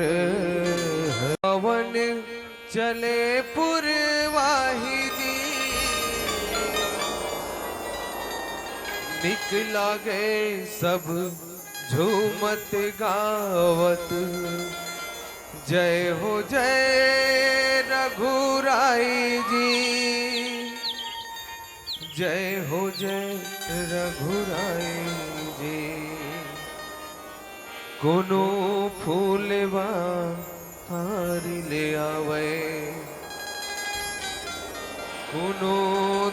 हर। पवन चले पुरवाही जी, निक लागे सब झूमत गावत। जय हो जय रघुराई जी, जय हो जय रघुराई जी। कोनो फूलवा हार ले आवे, कोनो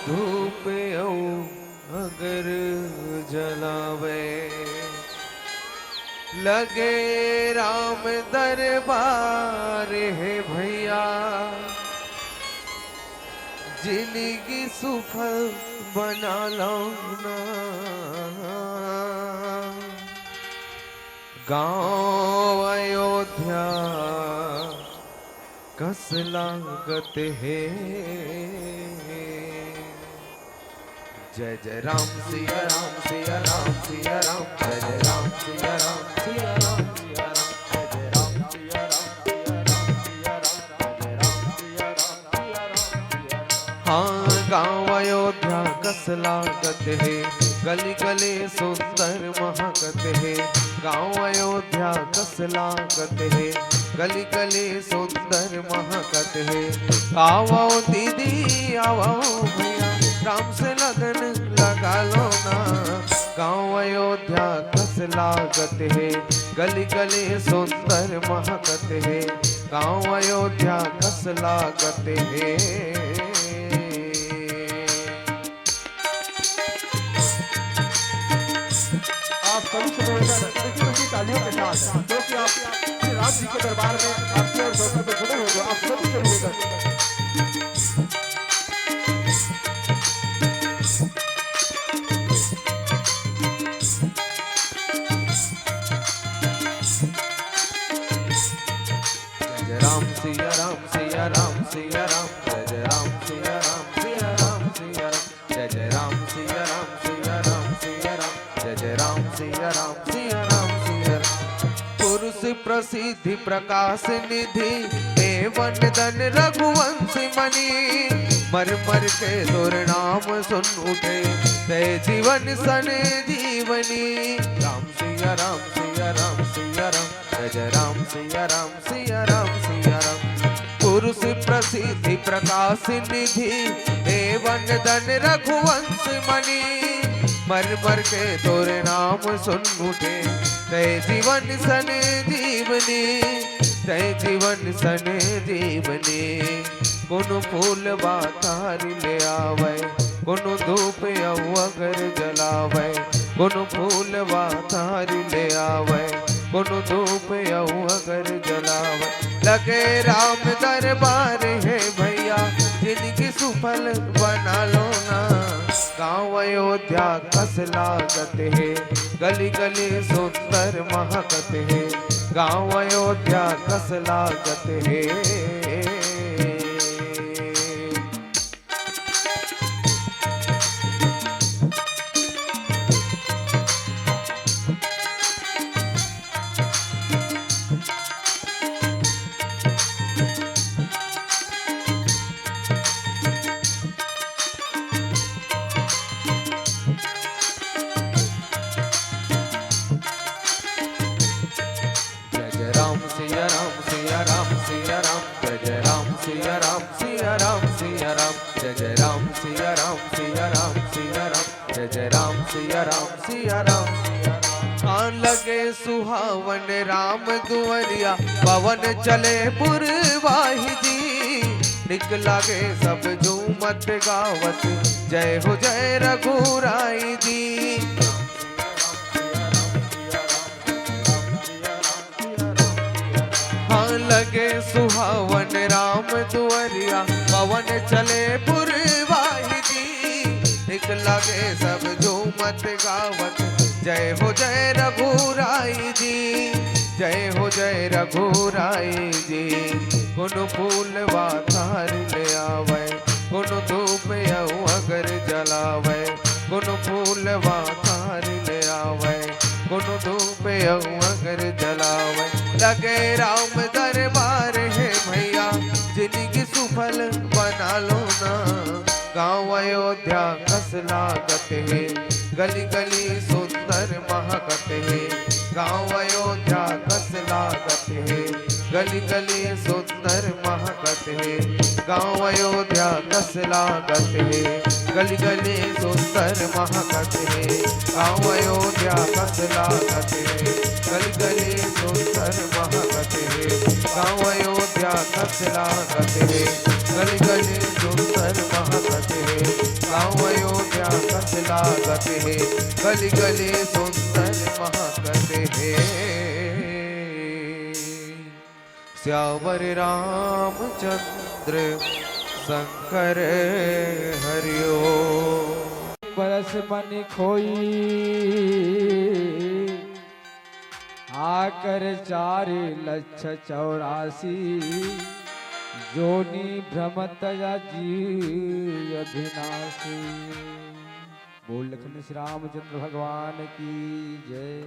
धूप अउ अगर जलावे। लगे राम दरबार हे भैया, जिनगी सुफल बना लौना। गाँव अयोध्या कस लागत हे। जय जय राम सिया राम सिया राम सिया राम, जय जय राम सिया राम सिया राम सिया राम, जय जय राम सिया राम सिया राम सिया राम, जय जय राम सिया राम सिया राम, जय जय राम सिया राम। हाँ, गाँव अयोध्या कस लागत हे, गली गली सुंदर महकत हे। गाँव अयोध्या कस लागत हे, गली गली सुंदर महकत हे। आवो दीदी, आवो भैया, राम से लगन लगा लो ना। गाँव अयोध्या कस लागत हे, गली गली सुंदर महकत हे। गाँव अयोध्या कस लागत हे। आप सभी से निवेदन, ऊंची ऊंची तालियों के साथ, क्योंकि आप श्री राम जी के दरबार में आपके और डॉक्टर पे खड़े हो गए, आप सभी से निवेदन। राम सिया राम, जय जय राम सिया राम, सिया राम सिया राम, जय जय राम सिया राम, सिया राम सिया राम, जय जय राम सिया राम, सिया राम सिया राम। पुरुष प्रसिद्धि प्रकाश निधि, एवं धन रघुवंश मणि। मर मर के तोर नाम सुन उठे, ते जीवन सन जीवनी। राम सिया राम, सिया राम सिया राम, जय जय राम सिया राम, सिया राम सिया राम। पुरुष प्रसिद्धि प्रकाश निधि, एवं धन रघुवंश मणि। मर मर के तोर नाम सुन उठे, ते जीवन सन जीवनी, ते जीवन सन जीवनी। कोनो फूल बातार ले आवै, कोनो धूप अउ अगर जलावै, कोनो फूल बातार ले आवै, कोनो धूप अउ अगर जलावै। लगे राम दरबार हे भैया, जिनगी सुफल बना लो ना। गाँव अयोध्या कस लागत हे, गली गली सुंदर महकत हे। गाँव अयोध्या कस लागत हे। जय जय राम सिया राम, सिया राम सिया राम, जय जय राम सिया राम, सिया राम सिया राम, जय जय राम सिया राम, सिया राम सिया राम, जय जय राम सिया राम, सिया राम सिया राम। आन लगे सुहावन राम दुवरिया, पवन चले पुरवाही जी। निक लागे सब झूमत गावत, जय हो जय रघुराई जी। हाँ लगे सुहावन राम दुवरिया, पवन चले पुरवाही जी। निक लागे सब झूमत गावत, जय हो जय रघुराई जी, जय हो जय रघुराई जी। कोनो फूल बातार ले आवै, कोनो धूप अउ अगर जलावै, कोनो फूल बातार ले आवै, कोनो धूप अउ अगर जलावै। लगे राम दरबार हे भैया, जिनगी सुफल बना लो ना। गाँव अयोध्या कस लागत हे, गली गली सुंदर महकत हे। गाँव अयोध्या कस लागत हे, गली गली सुंदर महकत हे। गाँव अयोध्या कस लागत हे, गली गली सुंदर महकत हे। गाँव अयोध्या कस लागत हे, गली गली सुंदर महकत हे। गाँव अयोध्या कस लागत हे, गली गली सुंदर महकत हे। गाँव अयोध्या कस लागत हे, गली गली सुंदर महकत हे। सियावर रामचंद्र शंकर हरिओ। बरस मनि खोई आकर चारि लक्ष चौरासी, जोनि भ्रमत या जीव अभिनाशी। बोल लखन श्री रामचंद्र भगवान की जय।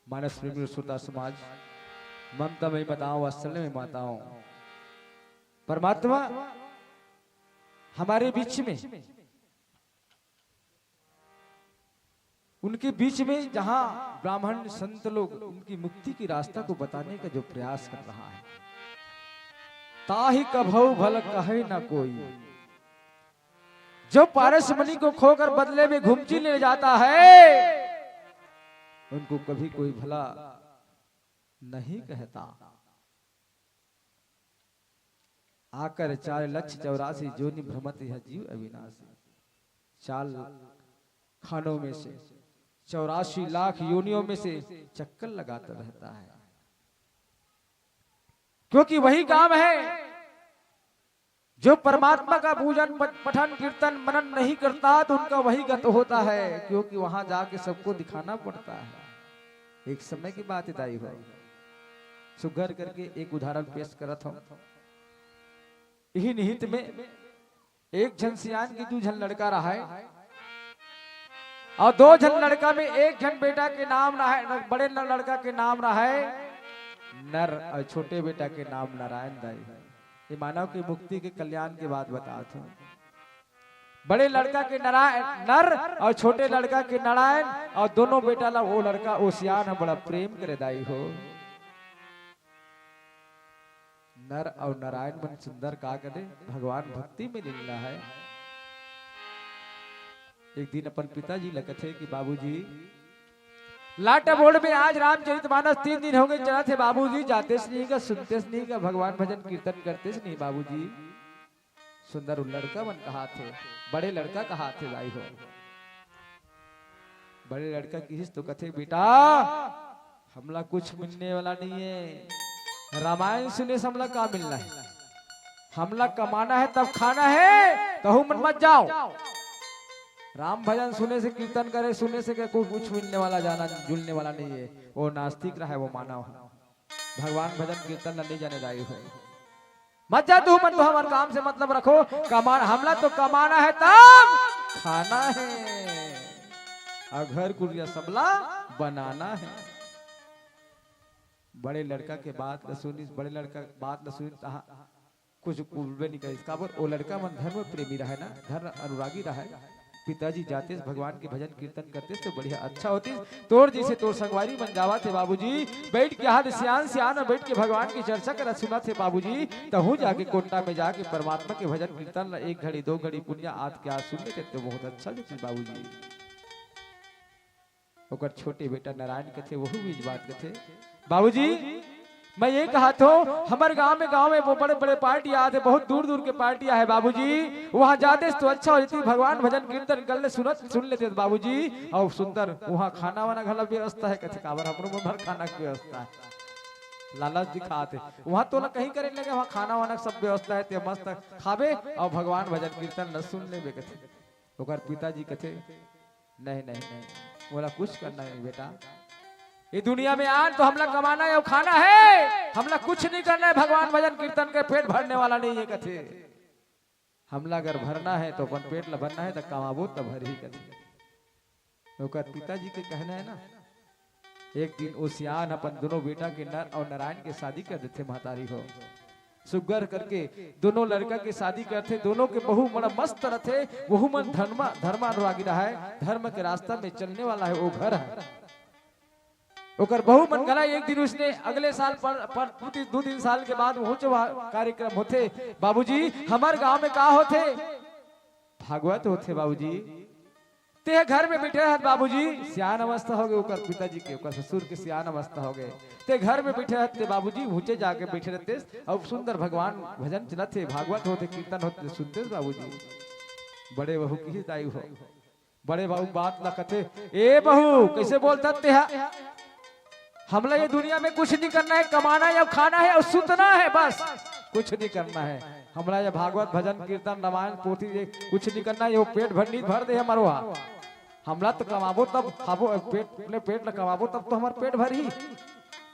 मानस प्रेमी श्रोता समाज, ममता में माताओं, वात्सल्य में माताओं, परमात्मा हमारे बीच में, उनके बीच में जहां ब्राह्मण संत लोग उनकी मुक्ति की रास्ता को बताने का जो प्रयास कर रहा है, ताहि कभौ भल कहै न कोई। जो पारस मणि को खोकर बदले में घुमची ले जाता है, उनको कभी कोई भला नहीं कहता। आकर चार लक्ष चौरासी जोनि भ्रमत यह जीव अविनाशी। चार खानों में से, चौरासी लाख योनियों में से चक्कर लगाता रहता है, क्योंकि वही काम है। जो परमात्मा का पूजन, प-, पठन, कीर्तन, मनन नहीं करता, तो उनका वही गत होता है, क्योंकि वहां जाके सबको दिखाना पड़ता है। एक समय की बात है दाई हो, सुघर करके एक उदाहरण पेश करत हूं। इही निहित में एक झन सियान के दू झन लड़का रहय, अउ दो झन लड़का में एक झन बेटा के नाम रहय, बड़े ल-, लड़का के नाम रहय नर अउ छोटे बेटा के नाम नारायण दाई। ये मानव के मुक्ति के कल्याण के बात बतात हंव। बड़े लड़का के नारायण नर अउ छोटे लड़का के नारायण, अउ दोनों बेटा ला वो लड़का, वो सियान ह बड़ा प्रेम करे दाई हो। नर अउ नारायण मन सुंदर का करे, भगवान भक्ति में लीन रहय। एक दिन अपन पिताजी ल कथे कि बाबूजी, लाटा बोर्ड में आज रामचरितमानस तीन दिन होगे चलत हे बाबूजी, जातेस नहीं का, सुनतेस नहीं का, भगवान भजन कीर्तन करतेस नहीं बाबूजी। सुंदर लड़का मन कहाथे, बड़े लड़का कहाथे दाई हो। बड़े लड़का किहिस तो कथे, बेटा, हमला कुछ मिलने वाला नहीं है। रामायण सुने से हमला का मिलना है? हमला कमाना है तब खाना है, तहू मन मत जाओ। राम भजन सुने से, कीर्तन करे सुने से के कोई कुछ मिलने वाला, जाना जुलने वाला नहीं है। वो नास्तिक रहे, वो मानव है। भगवान भजन कीर्तन ल नहीं जाने दाई हो। मत जा तहू मन, तो हमर काम से मतलब रखो। कमा, हमला तो कमाना है तब खाना है, अउ घर कुरिया सबला बनाना है। बड़े लड़का के बात ल सुनिस, बड़े लड़का बात ल सुनिस, तहा कुछ बोलबे नहीं करिस। काबर, वो लड़का मन धर्म प्रेमी रहय ना, धर्म अनुरागी रहय। पिताजी जातेस, भगवान के भजन कीर्तन करतेस तो बढ़िया अच्छा होतिस। तोर जैसे तोर संगवारी मन जावत हे बाबूजी, बैठ के हाथ सियान सियान में बैठ के भगवान की चर्चा करत सुनत हे बाबूजी, तहूँ जाके कोंटा में जाके परमात्मा के भजन कीर्तन ला एक घड़ी दो घड़ी पुनिया आत के आज सुन लेते तो बहुत अच्छा लगतिस बाबूजी। ओकर छोटे बेटा नारायण कथे, वहू बीच बात कथे, बाबूजी, मैं ये कहत हंव, हमर गांव में, गांव में वो बड़े-बड़े पार्टी आथे, बहुत दूर-दूर के पार्टी आहे बाबूजी, वहां जातेस तो अच्छा हो जतिस, भगवान भजन कीर्तन कर ले, सुनत, सुन लेतेस बाबूजी, अउ सुंदर वहां खाना वाना घला व्यवस्था हे, कथे, काबर हमरो मन भर खाना के व्यवस्था हे, लालच दिखात हे, वहां तोला कहीं करे लगे, वहां खाना वाना सब व्यवस्था हे, ते मस्त खाबे अउ भगवान भजन कीर्तन ल सुन लेबे, कथे। ओकर पिताजी कथे, नहीं, नहीं, नहीं, मोला कुछ करना नहीं बेटा। ये दुनिया में आन तो हमला कमाना हे अउ खाना हे, हमला कुछ नहीं करना हे। भगवान भजन कीर्तन के पेट भरने वाला नहीं हे कथे। हमला अगर भरना हे तो अपन पेट ला भरना हे, तो कमाबो तब भरही कथे। ओकर पिताजी के कहना हे ना, एक दिन वो सियान अपन दोनों बेटा के नर अउ नारायण के शादी कर देथे महतारी हो। सुग्घर करके दोनों लड़का के शादी करथे, दोनों के बहू मन मस्त रथे, वहू मन धर्मा, धर्म अनुरागी रहय, धर्म के रास्ता में चलने वाला हे, वो घर हे। ओकर बहू मन घला एक दिन उसने अगले साल पर, पर दू तीन, दू तीन साल के बाद वहू च कार्यक्रम होथे, बाबूजी, हमर गांव में का होथे? भागवत होथे बाबूजी। ते घर में बैठे रहत बाबूजी, सियान अवस्था होगे ओकर पिताजी के, ओकर ससुर के सियान अवस्था होगे। ते घर में बैठे रहत ते बाबूजी, हुचे जाके बैठे रहतेस, अउ सुंदर भगवान भजन चलत हे, भागवत होथे, कीर्तन होथे, सुनतेस बाबूजी। बड़े बहू किहिस दाई हो, बड़े बहू बात ला कथे, ए बहू, कैसे बोलत हस तेहा? हमला ये दुनिया में कुछ नहीं करना हे, कमाना हे अउ सुतना हे बस, कुछ नहीं करना हे। हमला ये भागवत, भजन, कीर्तन, रामायण, पोथी, ये कुछ नहीं करना हे, वो पेट भर नहीं भर दे हमर ओहा। हमला तो कमाबो तब खाबो, पेट, अपने पेट ला कमाबो तब तो हमर पेट भरही।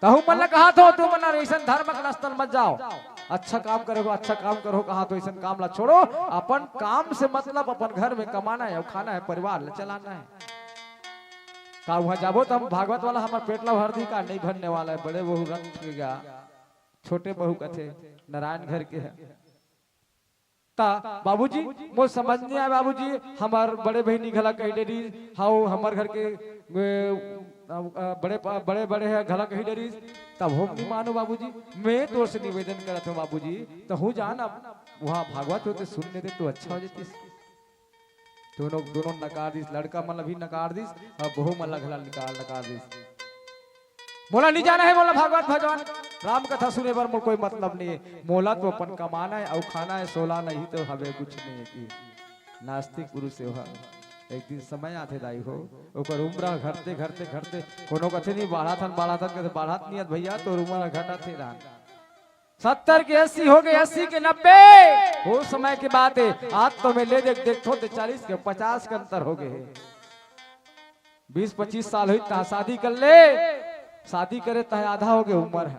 तहू मन ला कहत हंव, तुमन अइसन धर्म के रास्ता मत जाव। अच्छा काम करहू, अच्छा काम करहू कहत हंव, अइसन काम ला छोड़ो। अपन काम से मतलब, अपन घर में कमाना हे अउ खाना हे, परिवार ला चलाना हे। का उहां जाबो त हम भागवत वाला हमर पेट ला भर दिही का? नहीं भरने वाला हे। बड़े बहू रंग के गा, छोटे बहू कथे नारायण घर के हे। त बाबूजी, मोर समझ नहीं आय बाबूजी, हमर बड़े बहिनी घला कहि डरिस, हव हमर घर के, ए, अ, बड़े प-, बड़े बड़े हे घला कहि डरिस, तब हम नहीं मानों बाबूजी। मैं तोर से निवेदन करत हंव बाबूजी, तहू जान अब उहां भागवत होथे सुन लेते तो अच्छा हो जतिस। दोनों, दोनों नकार दिस, लड़का मन ला भी नकार दिस अउ बहू मन ला घला निकाल, नकार दिस। मोला नहीं जाना हे, मोला भागवत भजन, राम कथा सुने बर मोर कोई मतलब नहीं हे। मोला तो अपन कमाना हे अउ खाना हे, सोला नहीं तो हवे कुछ नहीं हे कि। नास्तिक पुरुष हे ओहा। एक दिन समय आथे दाई हो, ओकर उम्र घटते, घटते, घटते, कोनो कथे नहीं, बाढ़त हन, बाढ़त हन, कथे, बाढ़त नहीं हे भैया, तोर उम्र घटत हे रहन। सत्तर के अस्सी होगे, अस्सी के नब्बे, वो समय के बात हे। आज तो मैं ले देख, देखथों ते चालीस के पचास के अंतर होगे हे। बीस पच्चीस साल होही तहां शादी कर ले, शादी करे तहां आधा होगे उम्र हे।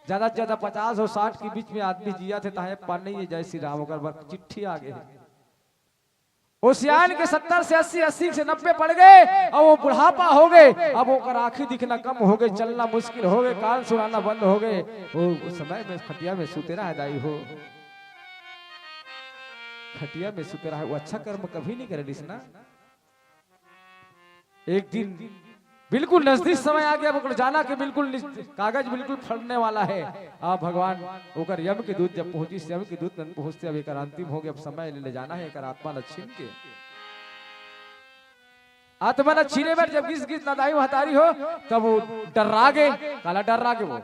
ज्यादा से ज्यादा पचास अउ साठ के बीच में आदमी जियत हे, तहाँ ए पार नइ हे, जय श्री राम, ओकर बर चिट्ठी आ गे हे। ओ सियान के सत्तर से अस्सी, अस्सी से नब्बे पड़ गे, अउ ओ बुढ़ापा हो गे, अब ओकर आँखी दिखना कम हो गे, चलना मुश्किल हो गे, कान सुनाना बंद हो गे। ओ, ओ समय में खटिया में सुते रहे दाई हो, खटिया में सुते रहे, ओ अच्छा कर्म कभी नइ करे रिहिस ना। एक दिन बिल्कुल नजदीक समय आ गे, अब ओकर जाना के बिल्कुल निज-, कागज बिल्कुल फटने वाला हे। अब भगवान ओकर यम के दूत जब पहुंचिस, यम के दूत मन पहुंचते, अब एकर अंतिम हो गे, अब समय ले, ले जाना हे एकर आत्मा ल छीन के। आत्मा ल छीने बर जब गिस गिस ना दाई महतारी हो, तब ओ डर्रा गे। काला डर्रा गे ओ?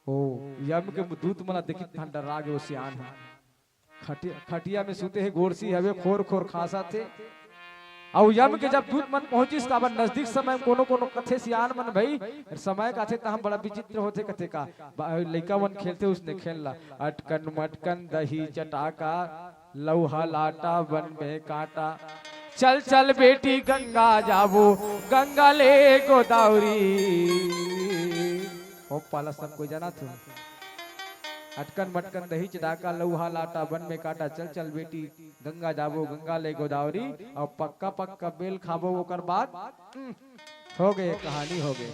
ओ यम के दूत मन ल देखिस तहाँ डर्रा गे ओ सियान ह। खटिया, खटिया में सुते हे, गोरसी हवे, खोर खोर खांसत हे। अउ यम के जब दूत मन पहुंचिस, काबर नजदीक समय में कोनो कोनो कथे सियान मन भई, समय कथे तहाँ बड़ा विचित्र होथे कथे का, बा-, लइका मन खेलथे उसने खेल ला, अटकन मटकन दही चटाका, लउहा लाटा बन में कांटा, चल चल बेटी गंगा जाबो, गंगा ले गोदावरी। ओ पाला सब कोई जानत हो। अटकन मटकन दही चटाका, लउहा लाटा बन में कांटा, चल चल बेटी गंगा जाबो, गंगा ले गोदावरी, अउ पक्का पक्का बेल खाबो, ओकर बाद, हम्म, हो गे, कहानी हो गे।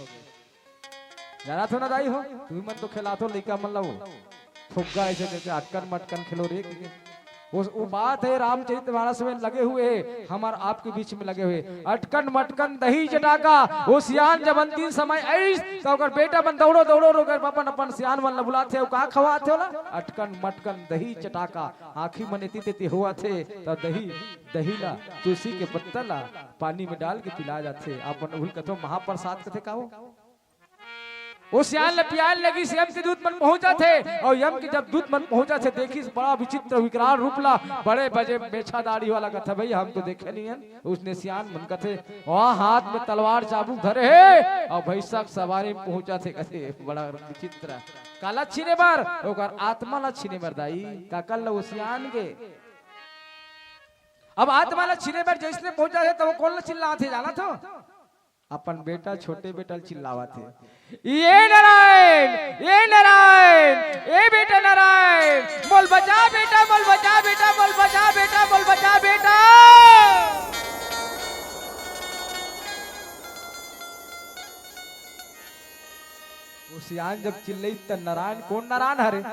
जानत हो ना दाई हो, तुमन तो खेलात हो लइका मन ला ओ फुग्गा अइसे करके अटकन मटकन खेलो रे। ओ, ओ बात हे रामचरित मानस में लगे हुए हे, हमर आपके बीच में लगे हुए। अटकन मटकन दही चटाका, ओ सियान जब अंतिम समय आइस, त ओकर बेटा मन दउड़ो दउड़ो रो कर अपन अपन सियान मन ला बुलाथे, अउ का खवाथे ओला? अटकन मटकन दही चटाका। आँखी मन एती तेती होवत हे, त दही, दही ला, तुलसी के पत्ता ला पानी में डाल के पिला जाथे। अपन उही कथो महाप्रसाद कथे का ओ? ओ सियान ल पियान लगिस, यम के दूत मन पहुंचत हे, अउ यम के जब दूत मन पहुंचत हे, देखिस बड़ा विचित्र विकराल रूप ला, बड़े बजे मेछा दाढ़ी वाला कथे, "भई, हम तो देखे नइ हन।" उसने सियान मन कथे, "ओ हाथ में तलवार चाबुक धरे हे, अउ भैंसा के सवारी में पहुंचत हे," कथे, "बड़ा विचित्र।" काला छीने बर, ओकर आत्मा ला छीने बर दाई, काकर ला ओ सियान के। अब आत्मा ला छीने बर जइसने पहुंचत हे, त ओ कोन ला चिल्लात हे, जानत हो? अपन बेटा, छोटे बेटा ल चिल्लावत हे, "ए नारायण, ए नारायण, ए बेटा नारायण, मोल बचा बेटा, मोल बचा बेटा, मोल बचा बेटा, मोल बचा बेटा।" ओ सियान जब चिल्लई त नारायण, कोन नारायण हरे?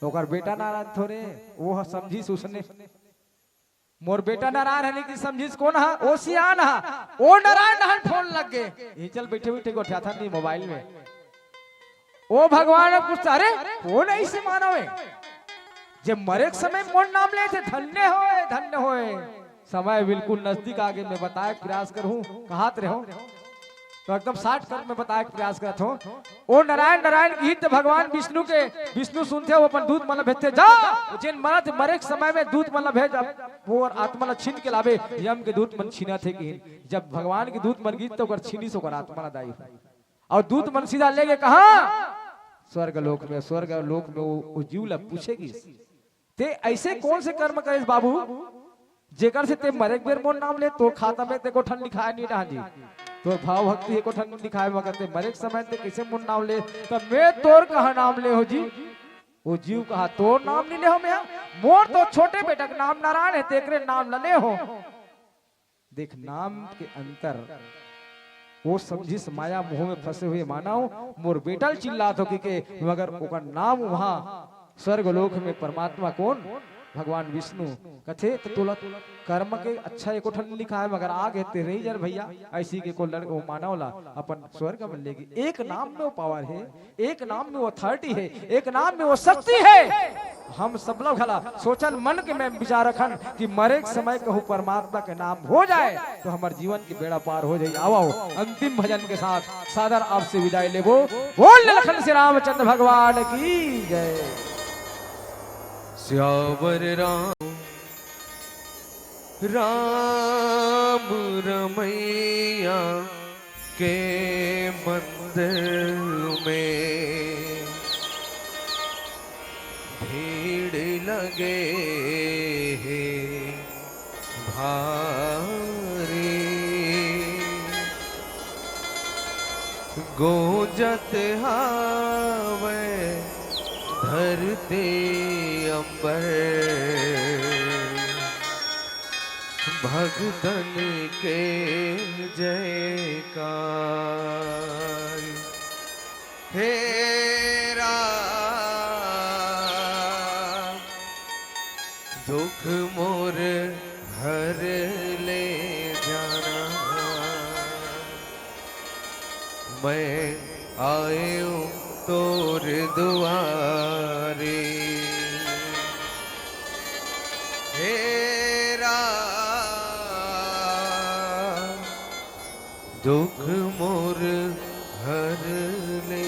ओकर बेटा नारायण थोरे, ओ ह समझिस उसने। मोर बेटा नारायण हरे कि समझिस कोन हा? ओ सियान हा। ओ नारायण डहन फोन लग गे। ए चल बइठे बइठे गोठियाथन नहीं मोबाइल में। ओ भगवान अब पूछता, "अरे कोन अइसे मानव हे जे मरे के समय मोर नाम लेथे? धन्य होय, धन्य होय।" समय बिल्कुल नजदीक आगे, मैं बताए के प्रयास करहूं, कहत रहूं। तो एकदम shortcut में बताए के प्रयास करत हों। ओ नारायण, नारायण किही त भगवान विष्णु के, विष्णु सुनथे, ओ अपन दूत मन ल भेजथे, "जा, जेन मरत, मरे के समय में दूत मन ल भेज, अब वो आत्मा ल छीन के लाबे।" यम के दूत मन छीनत हे किहिन। जब भगवान के दूत मन गिस त ओकर छीनिस ओकर आत्मा ल दाई। अउ दूत मन सीधा ले गे कहाँ? स्वर्ग लोक में। स्वर्ग लोक में ओ, ओ जीव ल पूछे गिस, "ते अइसे कोन से कर्म करेस बाबू, जेकर से ते मरे के बेर मोर नाम ले, तोर खाता में ते एको ठन लिखाय नइ रहा जी, तोर भाव भक्ति एको ठन नइ लिखाय, मगर ते मरे के समय ते कइसे मोर नाम ले, त मैं तोर कहाँ नाम ले हों जी?" ओ जीव कहा, "तोर नाम नइ ले हों मैं, मोर तो छोटे बेटा के नाम नारायण हे, तेकरे नाम ल ले हों।" देख, नाम के अंतर। ओ समझिस माया मोह में फंसे हुए मानव, मोर बेटा ल चिल्लात हों कहिके, मगर ओकर नाम उहाँ स्वर्ग लोक में परमात्मा कोन? भगवान विष्णु। कथे, "त तोला कर्म के अच्छा एको ठन लिखाय, मगर आगे ते रही जर भैया।" अइसे कहिके ओ लड़-, ओ मानव ला अपन स्वर्ग में ले गे। एक नाम में ओ power हे, एक नाम में ओ authority हे, एक नाम में ओ शक्ति हे। हम सब लोग घला सोचन, मन के में विचार रखन कि मरे के समय कहूँ परमात्मा के नाम हो जाय त हमर जीवन के बेड़ा पार हो जाय। आवव, अंतिम भजन के साथ सादर आपसे विदाई लेबो। बोल लखन श्री रामचंद्र भगवान की जय। सियावर राम, राम रमैया के मंदिर में भीड़ लगे हे भारी। गूंजत हावय धरती अंबर, भगतन के जयकार। हे राम, दुख मोर हर ले जाना, मैं आयो तोर दुआरे। हे राम, दुख मोर हर ले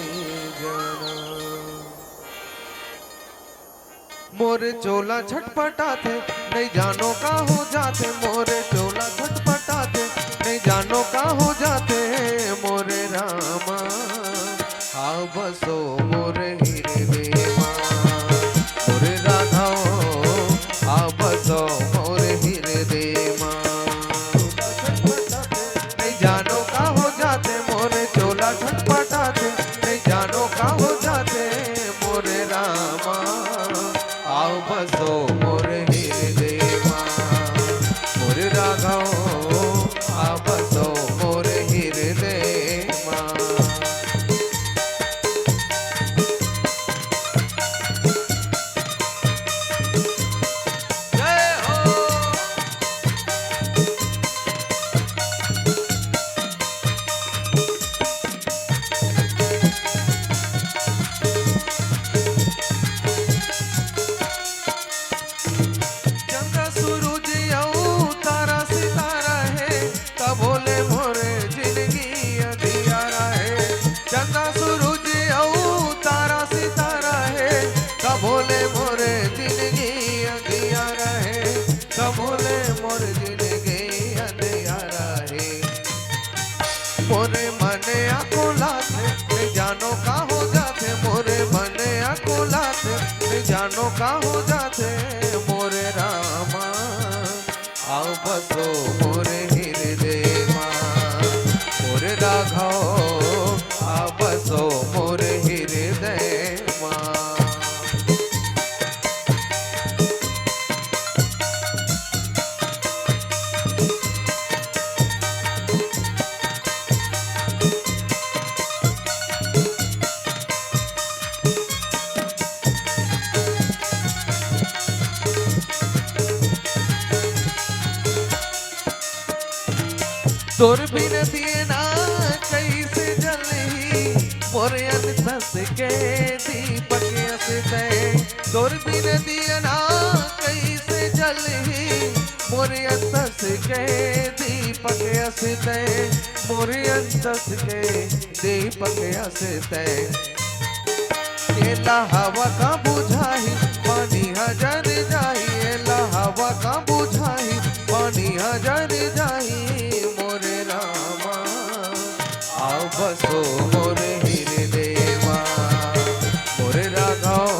जाना। मोर चोला छटपटाथे, नइ जानो का हो जाथे। मोर चोला छटपटाथे, नइ जानो का हो जाथे। मोर रामा, आ बसो मोर हिरदे मा। मोर राघव, आ बसो मोर हिरदे मा। नइ जानो का हो जाथे, मोर चोला छटपटाथे। नइ जानो का हो जाथे, मोर रामा, आ बसो मोर हिरदे मा। मोर राघव, आ बसो मोर हिरदे मा। जय हो। चंदा सूरज अऊ तारा सितारा हे, तभो ले मोर जिनगी अंधियारा हे। चंदा सूरज अऊ तारा सितारा हे, तभो ले मोर जिनगी अंधियारा हे। तभो ले मोर जिनगी अंधियारा हे। मोर मन अकुलाथे, नइ जानो का हो जाथे। मोर मन अकुलाथे, नइ जानो का हो जाथे। मोर रामा, आ बसो मोर हिरदे मा। मोर राघव, आ बसो मोर हिरदे मा। तोर बिन दियना कइसे जलही, मोर अंतस के दीपक अस तैं। तोर बिन दियना कइसे जलही, मोर अंतस के दीपक अस तैं। मोर अंतस के दीपक अस तैं। एला हवा का बुझाही, पानी ह जर जाही। एला हवा का बुझाही, पानी ह जर जाही। मोर रामा, आ बसो मोर हिरदे मा। मोर राघव,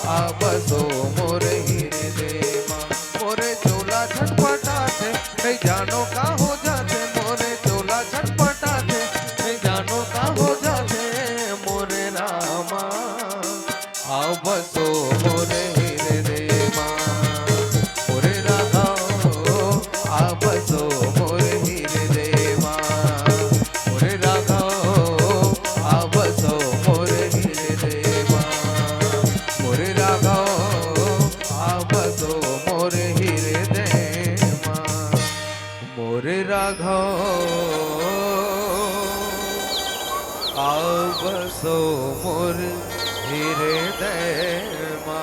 आ बसो मोर हिरदे मा। मोर चोला छटपटाथे, नइ जानो का हो जाथे। मोर चोला छटपटाथे, नइ जानो का हो जाथे। मोर रामा, आ बसो मोर हिरदे मा। मोर राघव, आ बसो मोर हिरदे मा। मोर राघव, आ बसो मोर हिरदे मा। मोर राघव, आ बसो मोर हिरदे मा। मोर राघव, आ बसो मोर हिरदे मा।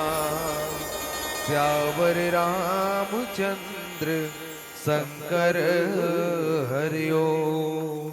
सियावर रामचंद्र शंकर हरि ओम।